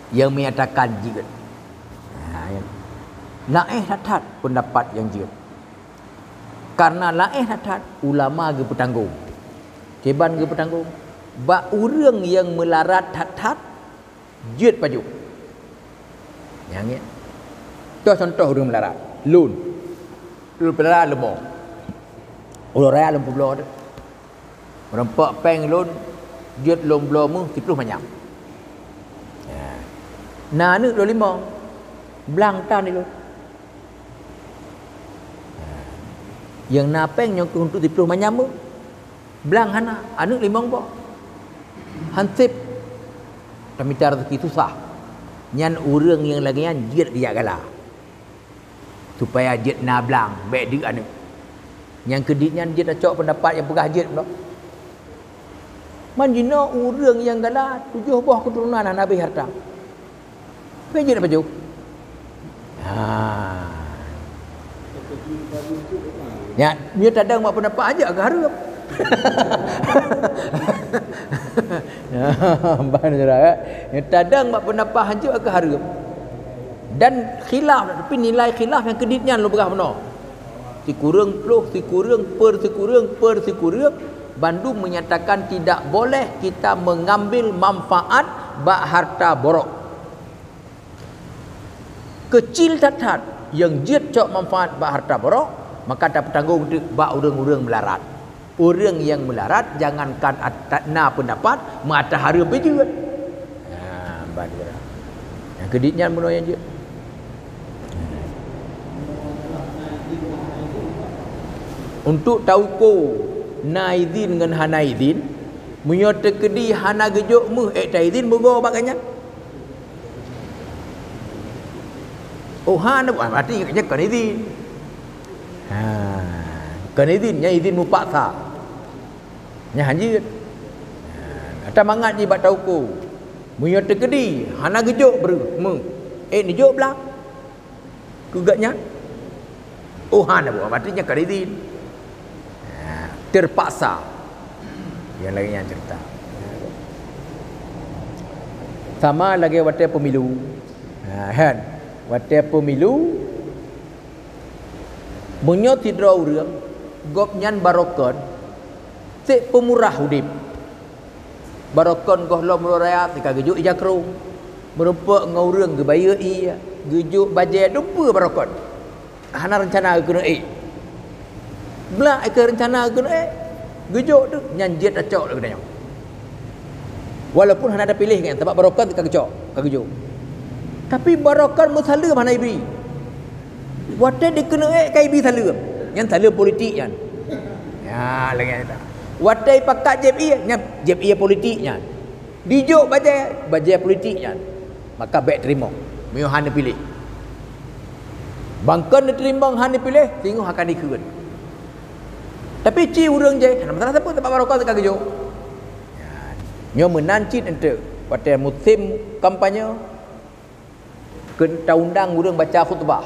nyang menyatakan jeuet. Ha, ya. Laén that-that pendapat nyang jeuet. Karena laén that-that, ulama geupeutanggong. Kiban geupeutanggong? Bak ureuëng nyang meularat that-that, jeuet pajoh. Nyang, ya. Toh contoh ureuëng meularat. Lôn. Lôn peularat leumo. Uroe raya lôn peubloe teuh. Meurumpok péng lôn, jeuet lôn bloe méuh siploh manyam. Ya. Na aneuëk lôn limong, blang tan di lôn. Ya. Nyang na péng nyoe keuh untuk siploh manyam méuh. Blang hana, aneuëk limong boh. Hanseb tamita raseuki susah. Nyan ureuëng nyang lagée nyan jeuet geujak gala. Supaya jeuet na blang, bék deuk aneuëk. Nyang keudiek nyan jeuet tacok pendapat nyang peugah jeuet meunoe. Man jinoe ureuëng nyang gala tujoh boh keuturonan hana habéh hareuta. Bék jeuet pajoh. Ha. Nyan, nyoe tadong bak pendapat hanjeuet agak hareuem. Ban jurah, eh. Nyoe tadong bak pendapat hanjeuet agak hareuem. Dan khilaf, tapi nilai khilaf nyang keudiek nyan lôn peugah bunoe. Sikureueng ploh, sikureueng per, sikureueng per, sikureueng, bandum menyatakan tidak boleh kita mengambil manfaat bak harta borok. Keucil that-that nyang jeuet cok manfaat bak harta borok, Maka tapeutanggong teuk bak ureuëng-ureuëng meularat. Ureuëng nyang meularat jangankan at-, na peundapat, mata hareuem pih jeuet. Ha, ban ureuëng. Nyang keudit nyan bunoe nyang jeuet. Untuk tauko na idin ngon hana idin, meunyoe teukeudi hana geujok meuh ék taidin, meugoe bak gobnyan. Oh, hana, berarti nyan kon idin. Ha, kon idin, nyan idin mupaksa. Nyan hanjeuet. Ha, ata mangat jih bak tauko. Meunyoe teukeudi hana geujok breuh meuh, ék neujok blang. Keu gobnyan? Oh, hana buet, berarti nyan kon idin. Ha, terpaksa. Nyang lagée nyan cerita. Sama lagée watée pemilu. Ha, kan? Watée pemilu, meunyoe sidroe ureuëng, gobnyan barokon, seb peumurah udeb. Barokon gohlom uroe raya teuka geujok ija krong. Meurumpok ngon ureuëng geubayeue ié, geujok bajée dumpeue barokon. Hana reuncana geukeuneuk ék. Blak ék keu reuncana geukeuneuk ék. Geujok tu nyan jeuet tacok lé geutanyoe. Walaupun hana tapiléh nyan, sabab barokon teuka geucok, ka geujok. Tapi barokon meusaleuem hana ibi. Watée dikeuneuk ék ka ibi saleuem. Nyan saleuem politik nyan. Ya, lagée nyan. Watée ipakat jieb ié, nyan jieb ié politik nyan. Dijok bajée, bajée politik nyan. Maka bék teurimong. Meunyoe hana piléh. Bangkon neuteurimong hana piléh, singoh akan ikheun. Tapi ci ureuëng jai, hana masalah sapeue, sabab barokon teuka geujok. Nyoe meunan cit eunteuk watée musém kampanye, keu taundang ureuëng baca khutbah.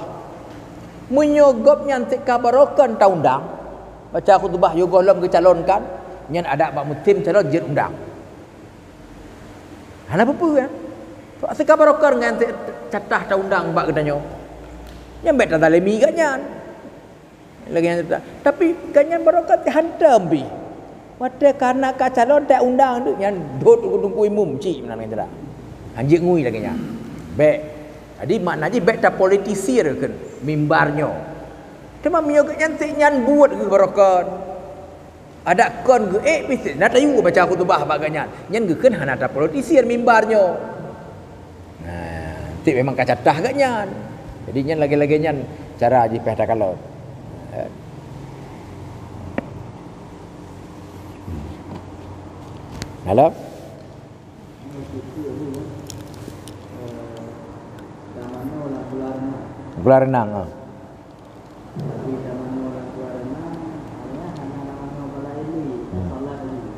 Meunyoe gobnyan teuka barokon taundang, baca khutbah yoh gohlom geucalonkan, nyan adak bak musém calon jeuet undang. Hana peue-peue, ya. Sebab teuka barokon ngon catah taundang bak geutanyoe. Nyan bék tazalimi gobnyan. Lagée nyan, tapi gobnyan barokon teuhantom pih. Watée ka na ka calon teuundang tu, nyan dot u Teungku Imum cit meunan ngon cara. Hanjeuet ngui lagée nyan. Bék. Jadi makna jih bék tapolitisir keu mimbar nyoe. Teuma meunyoe gobnyan seb nyan buet geuh barokon. Adak kon geuék pih seb na tayue baca khutubah bak gobnyan. Nyan geukheun hana tapolitisir mimbar nyoe. Nah, ti memang ka catah gobnyan. Jadi nyan lagée-lagée nyan cara jih pih takalon. Eh. Halo? Gula renang, ah. Hmm.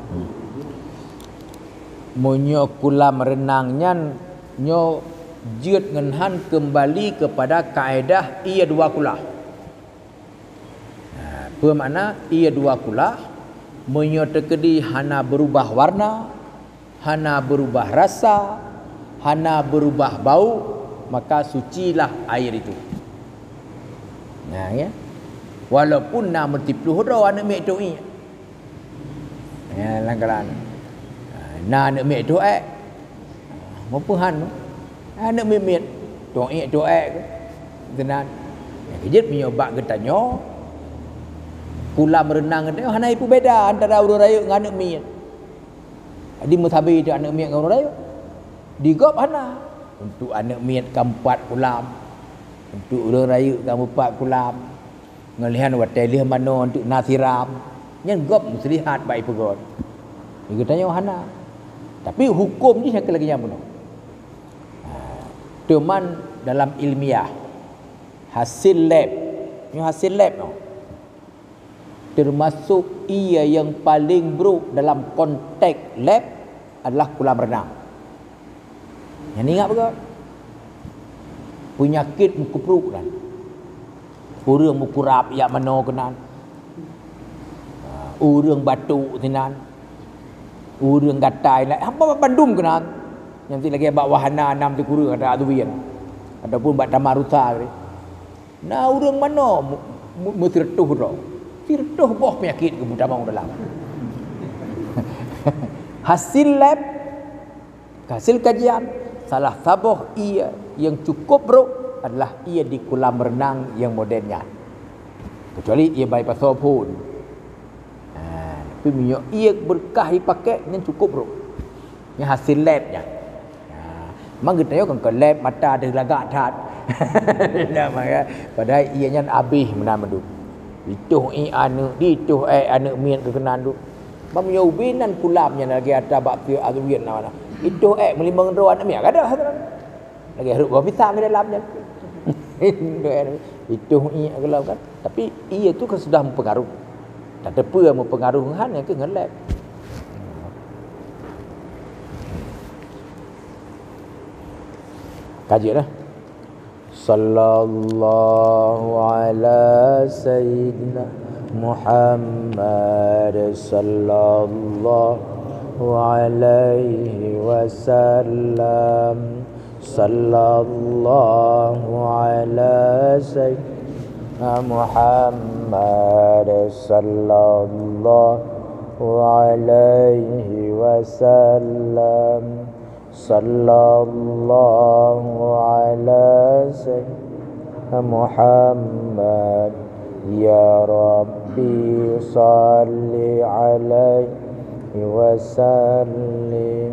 Hmm. Meunyoe kulam reunang nyan nyoe jeuet ngon han keumbali keupada kaedah ié dua kulah. Nah, peue makna ié dua kulah? Meunyoe teukeudi hana beurubah warna, hana beurubah rasa, hana beurubah bau, maka sucilah air itu. Nah, ya. Walaupun na meutiploh droe aneuk miet teuiek. Ya, langkaran. Na aneuk miet teuiek. Meupeuhan. Aneuk miet-miet teuiek-teuiek. Teunan. Nyang keujeuet meunyoe bak geutanyoe, kulam reunang geutanyoe hana ipeubeda antara ureuëng rayeuk ngon aneuk miet. Jadi meusabe teuh aneuk miet ngon ureuëng rayeuk. Di gob hana. Untuk aneuk miet ka meupat kulam. Untuk ureuëng rayeuk ka meupat kulam. Ngon lheueh nyan watée lheueh manoe untuk na siram. Nyan gob muslihat bak ipeugot. Di geutanyoe hana. Tapi huköm jih nyang keu lagée nyan bunoe. Ha, teuman dalam ilmiah, hasil lab, nyoe hasil lab nyoe, termasuk ié nyang paleng brok dalam konteks lab adalah kulam reunang. Nyan ingat beugöt. Peunyakét meukuprok nyan. Ureuëng meukurab jak manoe keunan. Ureuëng batuk sinan. Ureuëng gatai, haba bandum keunan. Nyan cit lagée bak wahana nam sikureueng ata Azubieng. Ataupun bak Taman Rusa tadi. Na ureuëng manoe mu-, mu-, meusireutôh droe. Sireutôh boh peunyakét geupeutamong dalam. Hasil lab, hasil kajian, salah saboh ié nyang cukup brok adalah ié di kulam reunang nyang moden nyan. Kecuali ie bai pasoe phon. Ha, tapi meunyoe ie beureukat ipakék, nyan cukup rôh. Nyan hasé lab nyan. Ha, memang geutanyoe kan keu lab mata teuh lagak that. Nah, maka, padahai ie nyan abéh meunan mandum. Itoh ié aneuk, itoh ék aneuk miet keu keunan tu. Ban meunyoe ubé nan kulam nyan lagèe ata bak piyôh azuwien na mana. Itoh ék meulimong droe aneuk miet gadôh. Lagèe harôk goh pisang di dalam nyan. Itoh ié keulom kan. Tapi ie tu kan sudah meupeungaruh. Tateupeue meupeungaruh ngon han, nyan keuh ngon lab. Ka jeuet dah. Sallallahu ala sayyidina Muhammad, sallallahu alaihi wasallam. Sallallahu ala sayyidina Muhammad, sallallahu alaihi wasallam. Sallallahu ala sayyidina Muhammad. Ya Rabbi, salli alaihi wasallim.